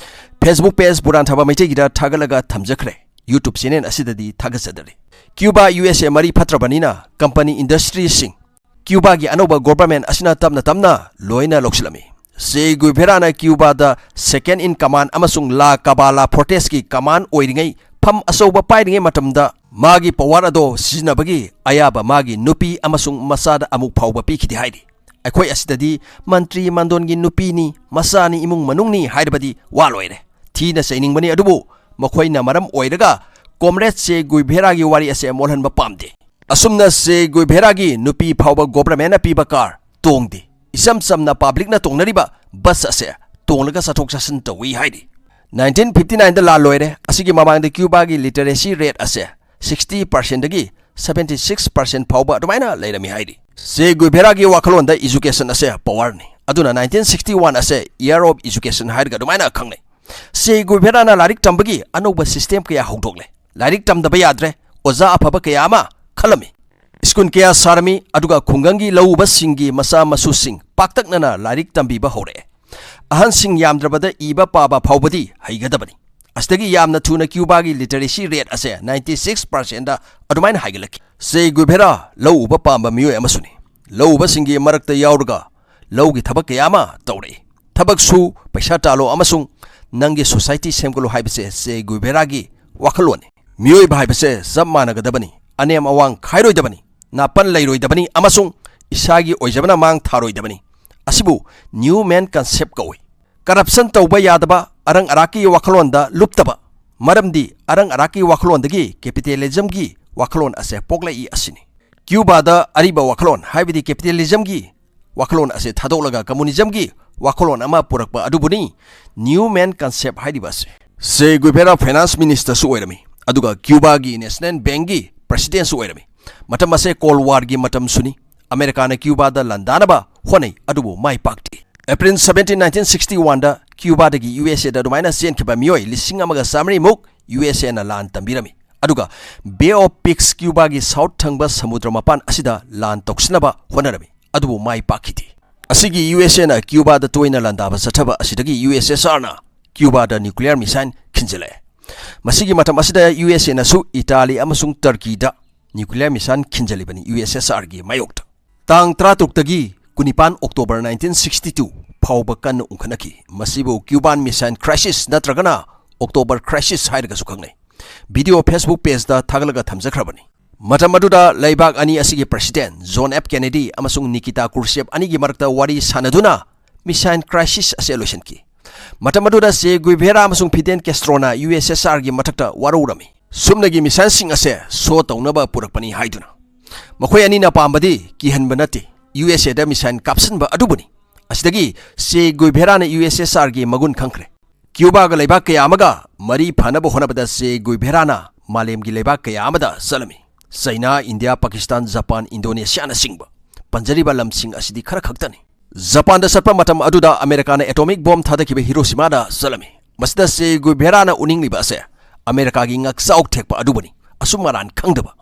Facebook page ꯕꯨꯔꯥꯟ ꯊꯥꯕ ꯃꯩꯇꯩꯒꯤꯗ ꯊꯥꯒꯠꯂꯒ ꯊꯝꯖꯈ꯭ꯔꯦ꯫ YouTube channel ꯑꯁꯤꯗꯗꯤ ꯊꯥꯒꯠꯆꯗꯔꯤ꯫ ꯀ꯭ꯌꯨꯕꯥ ꯌꯨ ꯑꯦꯁ ꯑꯦ ꯃꯔꯤ ꯐꯠꯇ꯭ꯔꯕꯅꯤꯅ ꯀꯝꯄꯅꯤ ꯏꯟꯗꯁꯇ꯭ꯔꯤꯁꯤꯡ ꯀ꯭ꯌꯨꯕꯥꯒꯤ ꯑꯅꯧꯕ ꯒꯣꯕꯔꯃꯦꯟ ꯑꯁꯤꯅ ꯇꯞꯅ ꯇꯞꯅ ꯂꯣꯏꯅ ꯂꯧꯁꯤꯜꯂꯝꯃꯤ꯫ ꯆꯦ ꯒꯨꯏꯚꯦꯔꯥꯅ ꯀ꯭ꯌꯨꯕꯥꯗ second in command ꯑꯃꯁꯨꯡ ꯂꯥ ꯀꯕꯥꯂꯥ ꯐꯣꯔꯇꯦꯁꯀꯤ ꯀꯃꯥꯟ ꯑꯣꯏꯔꯤꯉꯩ, ꯐꯝ ꯑꯆꯧꯕ ꯄꯥꯏꯔꯤꯉꯩ ꯃꯇꯝꯗ ꯃꯥꯒꯤ ꯄꯋꯥꯔ ꯑꯗꯣ ꯁꯤꯖꯤꯟꯅꯕꯒꯤ ꯑꯌꯥꯕ ꯃꯥꯒꯤ ꯅꯨꯄꯤ ꯑꯃꯁꯨꯡ ꯃꯆꯥꯗ ꯑꯃꯨꯛ ꯐꯥꯎꯕ ꯄꯤꯈꯤꯗꯦ ꯍꯥꯏꯔꯤ꯫ ꯑꯩꯈꯣꯏ ꯑꯁꯤꯗꯗꯤ ꯃꯟꯇ꯭ꯔꯤ ꯃꯟꯗꯣꯟꯒꯤ ꯅꯨꯄꯤꯅꯤ, ꯃꯆꯥꯅꯤ, ꯏꯃꯨꯡ ꯃꯅꯨꯡꯅꯤ ꯍꯥꯏꯔꯕꯗꯤ ꯋꯥ ꯂꯣꯏꯔꯦ꯫ ꯊꯤꯅ ꯆꯩꯅꯤꯡꯕꯅꯤ, ꯑꯗꯨꯕꯨ ꯃꯈꯣꯏꯅ ꯃꯔꯝ ꯑꯣꯏꯔꯒ ꯀꯣꯝꯔꯦꯗ ꯆꯦ ꯒꯨꯏꯚꯦꯔꯥꯒꯤ ꯋꯥꯔꯤ ꯑꯁꯦ ꯃꯣꯜꯍꯟꯕ ꯄꯥꯝꯗꯦ꯫ ꯑꯁꯨꯝꯅ ꯆꯦ ꯒꯨꯏꯚꯦꯔꯥꯒꯤ ꯅꯨꯄꯤ ꯐꯥꯎꯕ ꯒꯣꯚꯔꯟꯃꯦꯟꯠꯅ ꯄꯤꯕ ꯀꯥꯔ ꯇꯣꯡꯗꯦ꯫ ꯏꯆꯝ ꯆꯝꯅ ꯄꯕ꯭ꯂꯤꯛꯅ ꯇꯣꯡꯅꯔꯤꯕ ꯕꯁ ꯑꯁꯦ ꯇꯣꯡꯂꯒ ꯆꯠꯊꯣꯛ ꯆꯠꯁꯤꯟ ꯇꯧꯏ ꯍꯥꯏꯔꯤ꯫ ꯅꯥꯏꯟꯇꯤꯟ ꯐꯤꯐꯇꯤ ꯅꯥꯏꯟꯗ ꯂꯥꯟ ꯂꯣꯏꯔꯦ꯫ ꯑꯁꯤꯒꯤ ꯃꯃꯥꯡꯗ ꯀ꯭ꯌꯨꯕꯥꯒꯤ ꯂꯤꯇꯔꯦꯁꯤ ꯔꯦꯠ ꯑꯁꯦ ꯁꯤꯛꯁꯇꯤ ꯄꯥꯔꯁꯦꯟꯗꯒꯤ ꯁꯕꯦꯟꯇꯤ ꯁꯤꯛꯁ ꯄꯥꯔꯁꯦꯟ ꯐꯥꯎꯕ ꯑꯗꯨꯃꯥꯏꯅ ꯂꯩꯔꯝꯃꯤ ꯍꯥꯏꯔꯤ꯫ ꯆꯦ ꯒꯨꯏꯚꯦꯔꯥꯒꯤ ꯋꯥꯈꯜꯂꯣꯟꯗ ꯏꯖꯨꯀꯦꯁꯟ ꯑꯁꯦ ꯄꯋꯥꯔꯅꯤ꯫ ꯑꯗꯨꯅ ꯅꯥꯏꯟꯇꯤꯟ ꯁꯤꯛꯁꯇꯤ ꯋꯥꯟ ꯑꯁꯦ ꯏꯌꯥꯔ ꯑꯣꯐ ꯏꯖꯨꯀꯦꯁꯟ ꯍꯥꯏꯔꯒ ꯑꯗꯨꯃꯥꯏꯅ ꯈꯪꯅꯩ꯫ ꯆꯦ ꯒꯨꯏꯚꯦꯔꯥꯅ ꯂꯥꯏꯔꯤꯛ ꯇꯝꯕꯒꯤ ꯑꯅꯧꯕ ꯁꯤꯁꯇꯦꯝ ꯀꯌꯥ ꯍꯧꯗꯣꯛꯂꯦ꯫ ꯂꯥꯏꯔꯤꯛ ꯇꯝꯗꯕ ꯌꯥꯗ꯭ꯔꯦ, ꯑꯣꯖꯥ ꯑꯐꯕ ꯀꯌꯥ ꯑꯃ ꯈꯜꯂꯝꯃꯤ꯫ ꯁ꯭ꯀꯨꯜ ꯀꯌꯥ ꯁꯥꯔꯝꯃꯤ, ꯑꯗꯨꯒ ꯈꯨꯡꯒꯪꯒꯤ ꯂꯧꯎꯕꯁꯤꯡꯒꯤ ꯃꯆꯥ ꯃꯁꯨꯁꯤꯡ ꯄꯥꯛꯇꯛꯅꯅ ꯂꯥꯏꯔꯤꯛ ꯇꯝꯕꯤꯕ ꯍꯧꯔꯛꯑꯦ꯫ ꯑꯍꯟꯁꯤꯡ ꯌꯥꯝꯗ꯭ꯔꯕꯗ ꯏꯕ ꯄꯥꯕ ꯐꯥꯎꯕꯗꯤ ꯍꯩꯒꯗꯕꯅꯤ꯫ ꯑꯁꯤꯗꯒꯤ ꯌꯥꯝꯅ ꯊꯨꯅ ꯀ꯭ꯌꯨꯕꯥꯒꯤ ꯂꯤꯇꯔꯦꯁꯤ ꯔꯦꯠ ꯑꯁꯦ ꯅꯥꯏꯟꯇꯤ ꯁꯤꯛꯁ ꯄꯥꯔꯁꯦꯟꯗ ꯑꯗꯨꯃꯥꯏꯅ ꯍꯥꯏꯒꯠꯂꯛꯈꯤ꯫ ꯆꯦ ꯒꯨꯏꯚꯦꯔꯥ ꯂꯧ ꯎꯕ ꯄꯥꯝꯕ ꯃꯤꯑꯣꯏ ꯑꯃꯁꯨꯅꯤ꯫ ꯂꯧ ꯎꯕꯁꯤꯡꯒꯤ ꯃꯔꯛꯇ ꯌꯥꯎꯔꯒ ꯂꯧꯒꯤ ꯊꯕꯛ ꯀꯌꯥ ꯑꯃ ꯇꯧꯔꯛꯏ꯫ ꯊꯕꯛ ꯁꯨ, ꯄꯩꯁꯥ ꯇꯥꯜꯂꯣ ꯑꯃꯁꯨꯡ ꯅꯪꯒꯤ ꯁꯣꯁꯥꯏꯇꯤ ꯁꯦꯝꯒꯠꯂꯣ ꯍꯥꯏꯕꯁꯦ ꯆꯦ ꯒꯨꯏꯚꯦꯔꯥꯒꯤ ꯋꯥꯈꯜꯂꯣꯟꯅꯤ꯫ ꯃꯤꯑꯣꯏꯕ ꯍꯥꯏꯕꯁꯦ ꯆꯞ ꯃꯥꯟꯅꯒꯗꯕꯅꯤ, ꯑꯅꯦꯝ ꯑꯋꯥꯡ ꯈꯥꯏꯔꯣꯏꯗꯕꯅꯤ, ꯅꯥꯄꯟ ꯂꯩꯔꯣꯏꯗꯕꯅꯤ ꯑꯃꯁꯨꯡ ꯏꯁꯥꯒꯤ ꯑꯣꯏꯖꯕꯅ ꯃꯥꯡ ꯊꯥꯔꯣꯏꯗꯕꯅꯤ꯫ ꯑꯁꯤꯕꯨ ꯅ꯭ꯌꯨ ꯃꯦꯟ ꯀꯟꯁꯦꯞ ꯀꯧꯏ꯫ ꯀꯔꯞꯁꯟ ꯇꯧꯕ ꯌꯥꯗꯕ, ꯑꯔꯪ ꯑꯔꯥꯛꯀꯤ ꯋꯥꯈꯜꯂꯣꯟꯗ ꯂꯨꯞꯇꯕ, ꯃꯔꯝꯗꯤ ꯑꯔꯪ ꯑꯔꯥꯛꯀꯤ ꯋꯥꯈꯜꯂꯣꯟꯗꯒꯤ ꯀꯦꯄꯤꯇꯦꯂꯤꯖꯝꯒꯤ ꯋꯥꯈꯜꯂꯣꯟ ꯑꯁꯦ ꯄꯣꯛꯂꯛꯏ ꯑꯁꯤꯅꯤ꯫ ꯀ꯭ꯌꯨꯕꯥꯗ ꯑꯔꯤꯕ ꯋꯥꯈꯜꯂꯣꯟ, ꯍꯥꯏꯕꯗꯤ ꯀꯦꯄꯤꯇꯦꯂꯤꯖꯝꯒꯤ ꯋꯥꯈꯜꯂꯣꯟ ꯑꯁꯦ ꯊꯥꯗꯣꯛꯂꯒ ꯀꯝꯃꯨꯅꯤꯖꯝꯒꯤ ꯋꯥꯈꯜꯂꯣꯟ ꯑꯃ ꯄꯨꯔꯛꯄ ꯑꯗꯨꯕꯨꯅꯤ ꯅ꯭ꯌꯨ ꯃꯦꯟ ꯀꯟꯁꯦꯞ ꯍꯥꯏꯔꯤꯕ ꯑꯁꯤ꯫ ꯆꯦ ꯒꯨꯏꯚꯦꯔꯥ ꯐꯥꯏꯅꯥꯟꯁ ꯃꯤꯅꯤꯁꯇꯔꯁꯨ ꯑꯣꯏꯔꯝꯃꯤ, ꯑꯗꯨꯒ ꯀ꯭ꯌꯨꯕꯥꯒꯤ ꯅꯦꯁꯅꯦꯜ ꯕꯦꯡꯒꯤ ꯄ꯭ꯔꯦꯁꯤꯗꯦꯟꯁꯨ ꯑꯣꯏꯔꯝꯃꯤ꯫ ꯃꯇꯝ ꯑꯁꯦ ꯀꯣꯜ ꯋꯥꯔꯒꯤ ꯃꯇꯝꯁꯨꯅꯤ꯫ ꯑꯃꯦꯔꯤꯀꯥꯅ ꯀ꯭ꯌꯨꯕꯥꯗ ꯂꯥꯟꯗꯥꯅꯕ ꯍꯣꯠꯅꯩ, ꯑꯗꯨꯕꯨ ꯃꯥꯏ ꯄꯥꯛꯇꯦ꯫ ꯑꯦꯄ꯭ꯔꯤꯜ ꯁꯕꯦꯟꯇꯤꯟ, ꯅꯥꯏꯟꯇꯤꯟ ꯁꯤꯛꯁꯇꯤ ꯋꯥꯟꯗ ꯀ꯭ꯌꯨꯕꯥꯗꯒꯤ ꯌꯨ ꯑꯦꯁ ꯑꯦꯗ ꯑꯗꯨꯃꯥꯏꯅ ꯆꯦꯟꯈꯤꯕ ꯃꯤꯑꯣꯏ ꯂꯤꯁꯤꯡ ꯑꯃꯒ ꯆꯥꯃꯔꯤꯃꯨꯛ ꯌꯨ ꯑꯦꯁ ꯑꯦꯅ ꯂꯥꯟ ꯇꯝꯕꯤꯔꯝꯃꯤ꯫ ꯑꯗꯨꯒ ꯕꯦ ꯑꯣꯐ ꯄꯤꯛꯁ, ꯀ꯭ꯌꯨꯕꯥꯒꯤ ꯁꯥꯎꯠ ꯊꯪꯕ ꯁꯃꯨꯗ꯭ꯔ ꯃꯄꯥꯟ ꯑꯁꯤꯗ ꯂꯥꯟ ꯇꯧꯁꯤꯟꯅꯕ ꯍꯣꯠꯅꯔꯝꯃꯤ, ꯑꯗꯨꯕꯨ ꯃꯥꯏ ꯄꯥꯛꯈꯤꯗꯦ꯫ ꯑꯁꯤꯒꯤ ꯌꯨ ꯑꯦꯁ ꯑꯦꯅ ꯀ꯭ꯌꯨꯕꯥꯗ ꯇꯣꯏꯅ ꯂꯥꯟꯗꯥꯕ ꯆꯠꯊꯕ ꯑꯁꯤꯗꯒꯤ ꯌꯨ ꯑꯦꯁ ꯑꯦꯁ ꯑꯥꯔꯅ ꯀ꯭ꯌꯨꯕꯥꯗ ꯅ꯭ꯌꯨꯀ꯭ꯂꯤꯌꯔ ꯃꯤꯁꯥꯏꯜ ꯈꯤꯟꯖꯤꯜꯂꯛꯑꯦ꯫ ꯃꯁꯤꯒꯤ ꯃꯇꯝ ꯑꯁꯤꯗ ꯌꯨ ꯑꯦꯁ ꯑꯦꯅꯁꯨ ꯏꯇꯥꯂꯤ ꯑꯃꯁꯨꯡ ꯇꯔꯀꯤꯗ ꯅ꯭ꯌꯨꯀ꯭ꯂꯤꯌꯔ ꯃꯤꯁꯥꯏꯜ ꯈꯤꯟꯖꯤꯜꯂꯤꯕꯅꯤ ꯌꯨ ꯑꯦꯁ ꯑꯦꯁ ꯑꯥꯔꯒꯤ ꯃꯥꯌꯣꯛꯇ꯫ ꯇꯥꯡ ꯇꯔꯥꯇꯔꯨꯛꯇꯒꯤ ꯀꯨꯟꯅꯤꯄꯥꯟ ꯑꯣꯛꯇꯣꯕꯔ ꯅꯥꯏꯟꯇꯤꯟ ꯁꯤꯛꯁꯇꯤ ꯇꯨ ꯐꯥꯎꯕ ꯀꯟꯅ ꯎꯪꯈꯠꯅꯈꯤ꯫ ꯃꯁꯤꯕꯨ ꯀ꯭ꯌꯨꯕꯥꯟ ꯃꯤꯁꯥꯏꯜ ꯀ꯭ꯔꯥꯏꯁꯤꯁ ꯅꯠꯇ꯭ꯔꯒꯅ ꯑꯣꯛꯇꯣꯕꯔ ꯀ꯭ꯔꯥꯏꯁꯤꯁ ꯍꯥꯏꯔꯒꯁꯨ ꯈꯪꯅꯩ꯫ Video Facebook ꯄꯦꯖꯇ ꯊꯥꯒꯠꯂꯒ ꯊꯝꯖꯈ꯭ꯔꯕꯅꯤ꯫ ꯃꯇꯝ ꯑꯗꯨꯗ ꯂꯩꯕꯥꯛ ꯑꯅꯤ ꯑꯁꯤꯒꯤ president John F Kennedy ꯑꯃꯁꯨꯡ Nikita Khrushchev ꯑꯅꯤꯒꯤ ꯃꯔꯛꯇ ꯋꯥꯔꯤ ꯁꯥꯟꯅꯗꯨꯅ missile crisis ꯑꯁꯤ ꯂꯣꯏꯁꯤꯟꯈꯤ꯫ ꯃꯇꯝ ꯑꯗꯨꯗ Che Guevara ꯑꯃꯁꯨꯡ Fidel Castroꯅ USSRꯒꯤ ꯃꯊꯛꯇ ꯋꯥꯔꯧꯔꯝꯃꯤ꯫ ꯁꯨꯞꯅꯒꯤ missileꯁꯤꯡ ꯑꯁꯦ show ꯇꯧꯅꯕ ꯄꯨꯔꯛꯄꯅꯤ ꯍꯥꯏꯗꯨꯅ꯫ ꯃꯈꯣꯏ ꯑꯅꯤꯅ ꯄꯥꯝꯕꯗꯤ ꯀꯤꯍꯟꯕ ꯅꯠꯇꯦ, USAꯗ missile ꯀꯥꯞꯁꯤꯟꯕ ꯑꯗꯨꯕꯨꯅꯤ꯫ ꯑꯁꯤꯗꯒꯤ Che Guevaraꯅ USSRꯒꯤ ꯃꯒꯨꯟ ꯈꯪꯈ꯭ꯔꯦ꯫ Cubaꯒ ꯂꯩꯕꯥꯛ ꯀꯌꯥ ꯑꯃꯒ ꯃꯔꯤ ꯐꯅꯕ ꯍꯣꯠꯅꯕꯗ Che Guevaraꯅ ꯃꯥꯂꯦꯝꯒꯤ ꯂꯩꯕꯥꯛ ꯀꯌꯥ ꯑꯃꯗ ꯆꯠꯂꯝꯃꯤ꯫ ꯆꯩꯅꯥ, ꯏꯟꯗꯤꯌꯥ, ꯄꯥꯀꯤꯁꯇꯥꯟ, ꯖꯄꯥꯟ, ꯏꯟꯗꯣꯅꯦꯁꯤꯌꯥꯅꯆꯤꯡꯕ꯫ ꯄꯟꯖꯔꯤꯕ ꯂꯝꯁꯤꯡ ꯑꯁꯤꯗꯤ ꯈꯔ ꯈꯛꯇꯅꯤ꯫ ꯖꯄꯥꯟꯗ ꯆꯠꯄ ꯃꯇꯝ ꯑꯗꯨꯗ ꯑꯃꯦꯔꯤꯀꯥꯅ atomic bomb ꯊꯥꯗꯈꯤꯕ ꯍꯤꯔꯣꯁꯤꯃꯥꯗ ꯆꯠꯂꯝꯃꯤ꯫ ꯃꯁꯤꯗ Che Guevaraꯅ ꯎꯅꯤꯡꯂꯤꯕ ꯑꯁꯦ ꯑꯃꯦꯔꯤꯀꯥꯒꯤ ꯉꯛꯆꯥꯎ ꯊꯦꯛꯄ ꯑꯗꯨꯕꯨꯅꯤ, ꯑꯁꯨꯝ ꯑꯔꯥꯟ ꯈꯪꯗꯕ꯫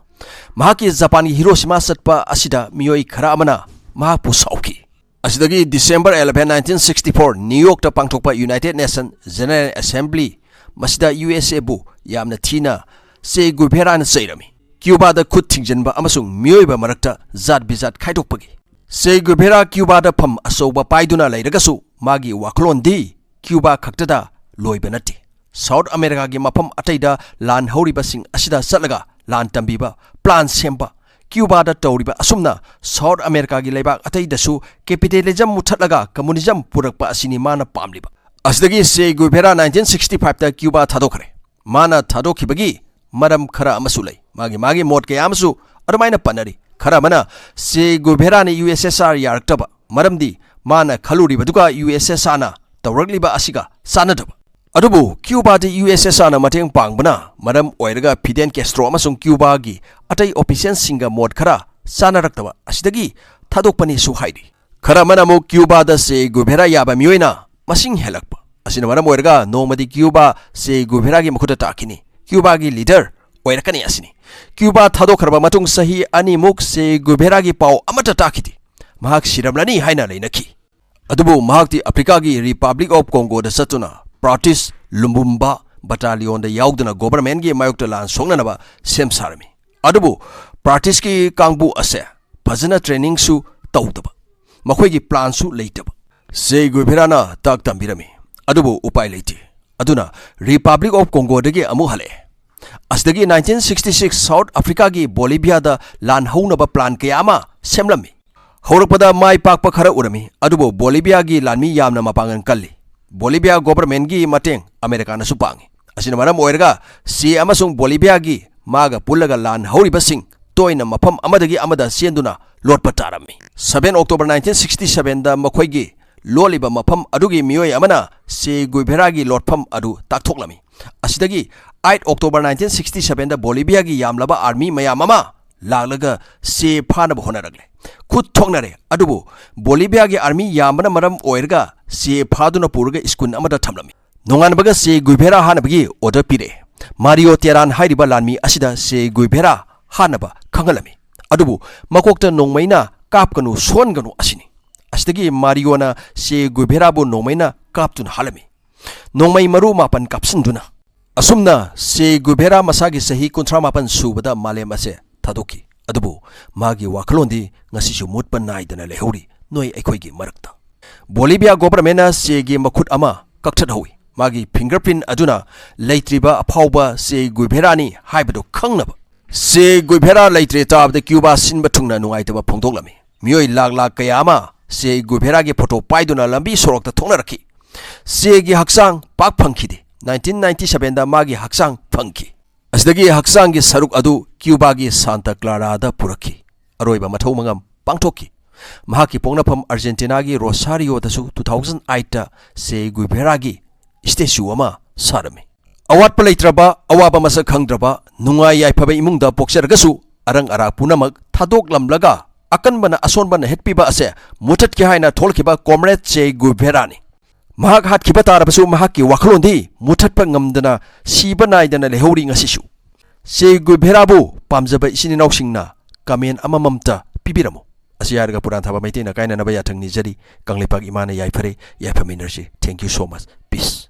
ꯃꯍꯥꯛꯀꯤ ꯖꯄꯥꯟꯒꯤ ꯍꯤꯔꯣꯁꯤꯃꯥ ꯆꯠꯄ ꯑꯁꯤꯗ ꯃꯤꯑꯣꯏ ꯈꯔ ꯑꯃꯅ ꯃꯍꯥꯛꯄꯨ ꯁꯥꯎꯈꯤ꯫ ꯑꯁꯤꯗꯒꯤ December eleven, nineteen sixty four, New Yorkꯇ ꯄꯥꯡꯊꯣꯛꯄ United Nations General Assembly, ꯃꯁꯤꯗ USAꯕꯨ ꯌꯥꯝꯅ ꯊꯤꯅ Che Guevaraꯅ ꯆꯩꯔꯝꯃꯤ꯫ Cubaꯗ ꯈꯨꯠ ꯊꯤꯡꯖꯤꯟꯕ ꯑꯃꯁꯨꯡ ꯃꯤꯑꯣꯏꯕ ꯃꯔꯛꯇ ꯖꯥꯠ ꯕꯤꯖꯥꯠ ꯈꯥꯏꯗꯣꯛꯄꯒꯤ꯫ Che Guevara Cubaꯗ ꯐꯝ ꯑꯆꯧꯕ ꯄꯥꯏꯗꯨꯅ ꯂꯩꯔꯒꯁꯨ ꯃꯥꯒꯤ ꯋꯥꯈꯜꯂꯣꯟꯗꯤ Cuba ꯈꯛꯇꯗ ꯂꯣꯏꯕ ꯅꯠꯇꯦ꯫ South Americaꯒꯤ ꯃꯐꯝ ꯑꯇꯩꯗ ꯂꯥꯟ ꯍꯧꯔꯤꯕꯁꯤꯡ ꯑꯁꯤꯗ ꯆꯠꯂꯒ ꯂꯥꯟ ꯇꯝꯕꯤꯕ, plan ꯁꯦꯝꯕ, Cubaꯗ ꯇꯧꯔꯤꯕ ꯑꯁꯨꯝꯅ South Americaꯒꯤ ꯂꯩꯕꯥꯛ ꯑꯇꯩꯗꯁꯨ capitalism ꯃꯨꯊꯠꯂꯒ communism ꯄꯨꯔꯛꯄ ꯑꯁꯤꯅꯤ ꯃꯥꯅ ꯄꯥꯝꯂꯤꯕ꯫ ꯑꯁꯤꯗꯒꯤ Che Guevara nineteen sixty fiveꯇ Cuba ꯊꯥꯗꯣꯛꯈ꯭ꯔꯦ꯫ ꯃꯥꯅ ꯊꯥꯗꯣꯛꯈꯤꯕꯒꯤ ꯃꯔꯝ ꯈꯔ ꯑꯃꯁꯨ ꯂꯩ꯫ ꯃꯥꯒꯤ, ꯃꯥꯒꯤ ꯃꯣꯠ ꯀꯌꯥ ꯑꯃꯁꯨ ꯑꯗꯨꯃꯥꯏꯅ ꯄꯟꯅꯔꯤ꯫ ꯈꯔ ꯑꯃꯅ Che Guevaraꯅ USSR ꯌꯥꯔꯛꯇꯕ ꯃꯔꯝꯗꯤ ꯃꯥꯅ ꯈꯜꯂꯨꯔꯤꯕꯗꯨꯒ USSRꯅ ꯇꯧꯔꯛꯂꯤꯕ ꯑꯁꯤꯒ ꯆꯥꯟꯅꯗꯕ꯫ ꯑꯗꯨꯕꯨ Cubaꯗ USSRꯅ ꯃꯇꯦꯡ ꯄꯥꯡꯕꯅ ꯃꯔꯝ ꯑꯣꯏꯔꯒ Fidel Castro ꯑꯃꯁꯨꯡ Cubaꯒꯤ ꯑꯇꯩ officialꯁꯤꯡꯒ ꯃꯣꯠ ꯈꯔ ꯆꯥꯟꯅꯔꯛꯇꯕ ꯑꯁꯤꯗꯒꯤ ꯊꯥꯗꯣꯛꯄꯅꯦꯁꯨ ꯍꯥꯏꯔꯤ꯫ ꯈꯔ ꯑꯃꯅ ꯑꯃꯨꯛ Cubaꯗ Che Guevara ꯌꯥꯕ ꯃꯤꯑꯣꯏꯅ ꯃꯁꯤꯡ ꯍꯦꯜꯂꯛꯄ ꯑꯁꯤꯅ ꯃꯔꯝ ꯑꯣꯏꯔꯒ ꯅꯣꯡꯃꯗꯤ Cuba Che Guevaraꯒꯤ ꯃꯈꯨꯠꯇ ꯇꯥꯈꯤꯅꯤ, Cubaꯒꯤ leader ꯑꯣꯏꯔꯛꯀꯅꯤ ꯑꯁꯤꯅꯤ꯫ Cuba ꯊꯥꯗꯣꯛꯈ꯭ꯔꯕ ꯃꯇꯨꯡ ꯆꯍꯤ ꯑꯅꯤꯃꯨꯛ Che Guevaraꯒꯤ ꯄꯥꯎ ꯑꯃꯠꯇ ꯇꯥꯈꯤꯗꯦ꯫ ꯃꯍꯥꯛ ꯁꯤꯔꯝꯂꯅꯤ ꯍꯥꯏꯅ ꯂꯩꯅꯈꯤ꯫ ꯑꯗꯨꯕꯨ ꯃꯍꯥꯛꯇꯤ Africaꯒꯤ Republic of Congoꯗ ꯆꯠꯇꯨꯅ Patrice Lumumba battalionꯗ ꯌꯥꯎꯗꯨꯅ governmentꯀꯤ ꯃꯥꯌꯣꯛꯇ ꯂꯥꯟ ꯁꯣꯛꯅꯅꯕ ꯁꯦꯝ ꯁꯥꯔꯝꯃꯤ꯫ ꯑꯗꯨꯕꯨ Patriceꯀꯤ ꯀꯥꯡꯕꯨ ꯑꯁꯦ ꯐꯖꯅ trainingꯁꯨ ꯇꯧꯗꯕ, ꯃꯈꯣꯏꯒꯤ planꯁꯨ ꯂꯩꯇꯕ꯫ Che Guevaraꯅ ꯇꯥꯛ ꯇꯝꯕꯤꯔꯝꯃꯤ, ꯑꯗꯨꯕꯨ ꯎꯄꯥꯏ ꯂꯩꯇꯦ꯫ ꯑꯗꯨꯅ Republic of Congoꯗꯒꯤ ꯑꯃꯨꯛ ꯍꯜꯂꯛꯑꯦ꯫ ꯑꯁꯤꯗꯒꯤ nineteen sixty six South Africaꯒꯤ Boliviaꯗ ꯂꯥꯟ ꯍꯧꯅꯕ plan ꯀꯌꯥ ꯑꯃ ꯁꯦꯝꯂꯝꯃꯤ꯫ ꯍꯧꯔꯛꯄꯗ ꯃꯥꯏ ꯄꯥꯛꯄ ꯈꯔ ꯎꯔꯝꯃꯤ, ꯑꯗꯨꯕꯨ Boliviaꯒꯤ ꯂꯥꯟꯃꯤ ꯌꯥꯝꯅ ꯃꯄꯥꯡꯒꯜ ꯀꯜꯂꯤ꯫ Bolivia governmentꯀꯤ ꯃꯇꯦꯡ ꯑꯃꯦꯔꯤꯀꯥꯅꯁꯨ ꯄꯥꯡꯉꯤ꯫ ꯑꯁꯤꯅ ꯃꯔꯝ ꯑꯣꯏꯔꯒ ꯆꯦ ꯑꯃꯁꯨꯡ Boliviaꯒꯤ ꯃꯥꯒ ꯄꯨꯜꯂꯒ ꯂꯥꯟ ꯍꯧꯔꯤꯕꯁꯤꯡ ꯇꯣꯏꯅ ꯃꯐꯝ ꯑꯃꯗꯒꯤ ꯑꯃꯗ ꯆꯦꯟꯗꯨꯅ ꯂꯣꯠꯄ ꯇꯥꯔꯝꯃꯤ꯫ Seven October nineteen sixty sevenꯗ ꯃꯈꯣꯏꯒꯤ ꯂꯣꯜꯂꯤꯕ ꯃꯐꯝ ꯑꯗꯨꯒꯤ ꯃꯤꯑꯣꯏ ꯑꯃꯅ ꯆꯦ ꯒꯨꯏꯚꯦꯔꯥꯒꯤ ꯂꯣꯠꯐꯝ ꯑꯗꯨ ꯇꯥꯛꯊꯣꯛꯂꯝꯃꯤ꯫ ꯑꯁꯤꯗꯒꯤ eight October nineteen sixty sevenꯗ Boliviaꯒꯤ ꯌꯥꯝꯂꯕ army ꯃꯌꯥꯝ ꯑꯃ ꯂꯥꯛꯂꯒ ꯆꯦ ꯐꯥꯅꯕ ꯍꯣꯠꯅꯔꯛꯂꯦ꯫ ꯈꯨꯠ ꯊꯣꯛꯅꯔꯦ, ꯑꯗꯨꯕꯨ Boliviaꯒꯤ army ꯌꯥꯝꯕꯅ ꯃꯔꯝ ꯑꯣꯏꯔꯒ ꯆꯦ ꯐꯥꯗꯨꯅ ꯄꯨꯔꯒ ꯁ꯭ꯀꯨꯜ ꯑꯃꯗ ꯊꯝꯂꯝꯃꯤ꯫ ꯅꯣꯡꯉꯥꯟꯕꯒ ꯆꯦ ꯒꯨꯏꯚꯦꯔꯥ ꯍꯥꯠꯅꯕꯒꯤ order ꯄꯤꯔꯛꯑꯦ꯫ ꯃꯥꯔꯤꯌꯣ ꯇꯦꯔꯥꯟ ꯍꯥꯏꯔꯤꯕ ꯂꯥꯟꯃꯤ ꯑꯁꯤꯗ ꯆꯦ ꯒꯨꯏꯚꯦꯔꯥ ꯍꯥꯠꯅꯕ ꯈꯪꯍꯜꯂꯝꯃꯤ, ꯑꯗꯨꯕꯨ ꯃꯀꯣꯛꯇ ꯅꯣꯡꯃꯩꯅ ꯀꯥꯞꯀꯅꯨ, ꯁꯣꯟꯒꯅꯨ ꯑꯁꯤꯅꯤ꯫ ꯑꯁꯤꯗꯒꯤ ꯃꯥꯔꯤꯌꯣꯅ ꯆꯦ ꯒꯨꯏꯚꯦꯔꯥꯕꯨ ꯅꯣꯡꯃꯩꯅ ꯀꯥꯞꯇꯨꯅ ꯍꯥꯠꯂꯝꯃꯤ, ꯅꯣꯡꯃꯩ ꯃꯔꯨ ꯃꯥꯄꯟ ꯀꯥꯞꯁꯤꯟꯗꯨꯅ꯫ ꯑꯁꯨꯝꯅ ꯆꯦ ꯒꯨꯏꯚꯦꯔꯥ ꯃꯁꯥꯒꯤ ꯆꯍꯤ ꯀꯨꯟꯊ꯭ꯔꯥ ꯃꯥꯄꯟ ꯁꯨꯕꯗ ꯃꯥꯂꯦꯝ ꯑꯁꯦ ꯊꯥꯗꯣꯛꯈꯤ꯫ ꯑꯗꯨꯕꯨ ꯃꯥꯒꯤ ꯋꯥꯈꯜꯂꯣꯟꯗꯤ ꯉꯁꯤꯁꯨ ꯃꯨꯠꯄ ꯅꯥꯏꯗꯅ ꯂꯩꯍꯧꯔꯤ ꯅꯣꯏ ꯑꯩꯈꯣꯏꯒꯤ ꯃꯔꯛꯇ꯫ Bolivia governmentꯅ ꯆꯦꯒꯤ ꯃꯈꯨꯠ ꯑꯃ ꯀꯛꯊꯠꯍꯧꯏ, ꯃꯥꯒꯤ fingerprint ꯑꯗꯨꯅ ꯂꯩꯇ꯭ꯔꯤꯕ ꯑꯐꯥꯎꯕ ꯆꯦ ꯒꯨꯏꯚꯦꯔꯥꯅꯤ ꯍꯥꯏꯕꯗꯨ ꯈꯪꯅꯕ꯫ ꯆꯦ ꯒꯨꯏꯚꯦꯔꯥ ꯂꯩꯇ꯭ꯔꯦ ꯇꯥꯕꯗ ꯀ꯭ꯌꯨꯕꯥ ꯁꯤꯟꯕ ꯊꯨꯡꯅ ꯅꯨꯡꯉꯥꯏꯇꯕ ꯐꯣꯡꯗꯣꯛꯂꯝꯃꯤ꯫ ꯃꯤꯑꯣꯏ ꯂꯥꯛ ꯂꯥꯛ ꯀꯌꯥ ꯑꯃ ꯆꯦ ꯒꯨꯏꯚꯦꯔꯥꯒꯤ photo ꯄꯥꯏꯗꯨꯅ ꯂꯝꯕꯤ ꯁꯣꯔꯣꯛꯇ ꯊꯣꯛꯅꯔꯛꯈꯤ꯫ ꯆꯦꯒꯤ ꯍꯛꯆꯥꯡ ꯄꯥꯛ ꯐꯪꯈꯤꯗꯦ꯫ Nineteen ninety sevenꯗ ꯃꯥꯒꯤ ꯍꯛꯆꯥꯡ ꯐꯪꯈꯤ꯫ ꯑꯁꯤꯗꯒꯤ ꯍꯛꯆꯥꯡꯒꯤ ꯁꯔꯨꯛ ꯑꯗꯨ ꯀ꯭ꯌꯨꯕꯥꯒꯤ ꯁꯥꯟꯇ ꯀ꯭ꯂꯥꯔꯥꯗ ꯄꯨꯔꯛꯈꯤ꯫ ꯑꯔꯣꯏꯕ ꯃꯊꯧ ꯃꯉꯝ ꯄꯥꯡꯊꯣꯛꯈꯤ꯫ ꯃꯍꯥꯛꯀꯤ ꯄꯣꯛꯅꯐꯝ ꯑꯥꯔꯖꯦꯟꯇꯤꯅꯥꯒꯤ ꯔꯣꯁꯥꯔꯤꯌꯣꯗꯁꯨ two thousand eightꯇ ꯆꯦ ꯒꯨꯏꯚꯦꯔꯥꯒꯤ statue ꯑꯃ ꯁꯥꯔꯝꯃꯤ꯫ ꯑꯋꯥꯠꯄ ꯂꯩꯇ꯭ꯔꯕ, ꯑꯋꯥꯕ ꯃꯁꯛ ꯈꯪꯗ꯭ꯔꯕ, ꯅꯨꯡꯉꯥꯏ ꯌꯥꯏꯐꯕ ꯏꯃꯨꯡꯗ ꯄꯣꯛꯆꯔꯒꯁꯨ ꯑꯔꯪ ꯑꯔꯥꯛ ꯄꯨꯝꯅꯃꯛ ꯊꯥꯗꯣꯛꯂꯝꯂꯒ ꯑꯀꯟꯕꯅ ꯑꯁꯣꯟꯕ ꯅꯩꯍꯠꯄꯤꯕ ꯑꯁꯦ ꯃꯨꯊꯠꯀꯦ ꯍꯥꯏꯅ ꯊꯣꯛꯂꯛꯈꯤꯕ comrade ꯆꯦ ꯒꯨꯏꯚꯦꯔꯥꯅꯤ꯫ ꯃꯍꯥꯛ ꯍꯥꯠꯈꯤꯕ ꯇꯥꯔꯕꯁꯨ ꯃꯍꯥꯛꯀꯤ ꯋꯥꯈꯜꯂꯣꯟꯗꯤ ꯃꯨꯊꯠꯄ ꯉꯝꯗꯅ ꯁꯤꯕ ꯅꯥꯏꯗꯅ ꯂꯩꯍꯧꯔꯤ ꯉꯁꯤꯁꯨ꯫ ꯆꯦ ꯒꯨꯏꯚꯦꯔꯥꯕꯨ ꯄꯥꯝꯖꯕ ꯏꯆꯤꯟ ꯏꯅꯥꯎꯁꯤꯡꯅ comment ꯑꯃꯃꯝꯇ ꯄꯤꯕꯤꯔꯝꯃꯨ꯫ ꯑꯁꯤ ꯍꯥꯏꯔꯒ ꯄꯨꯔꯥꯟ ꯊꯥꯕ ꯃꯩꯇꯩꯅ ꯀꯥꯏꯅꯅꯕ ꯌꯥꯊꯪ ꯅꯤꯖꯔꯤ꯫ ꯀꯪꯂꯩꯄꯥꯛ ꯏꯃꯥꯅ ꯌꯥꯏꯐꯔꯦ, ꯌꯥꯏꯐꯃꯤꯟꯅꯔꯁꯤ꯫ Thank you so much. Peace.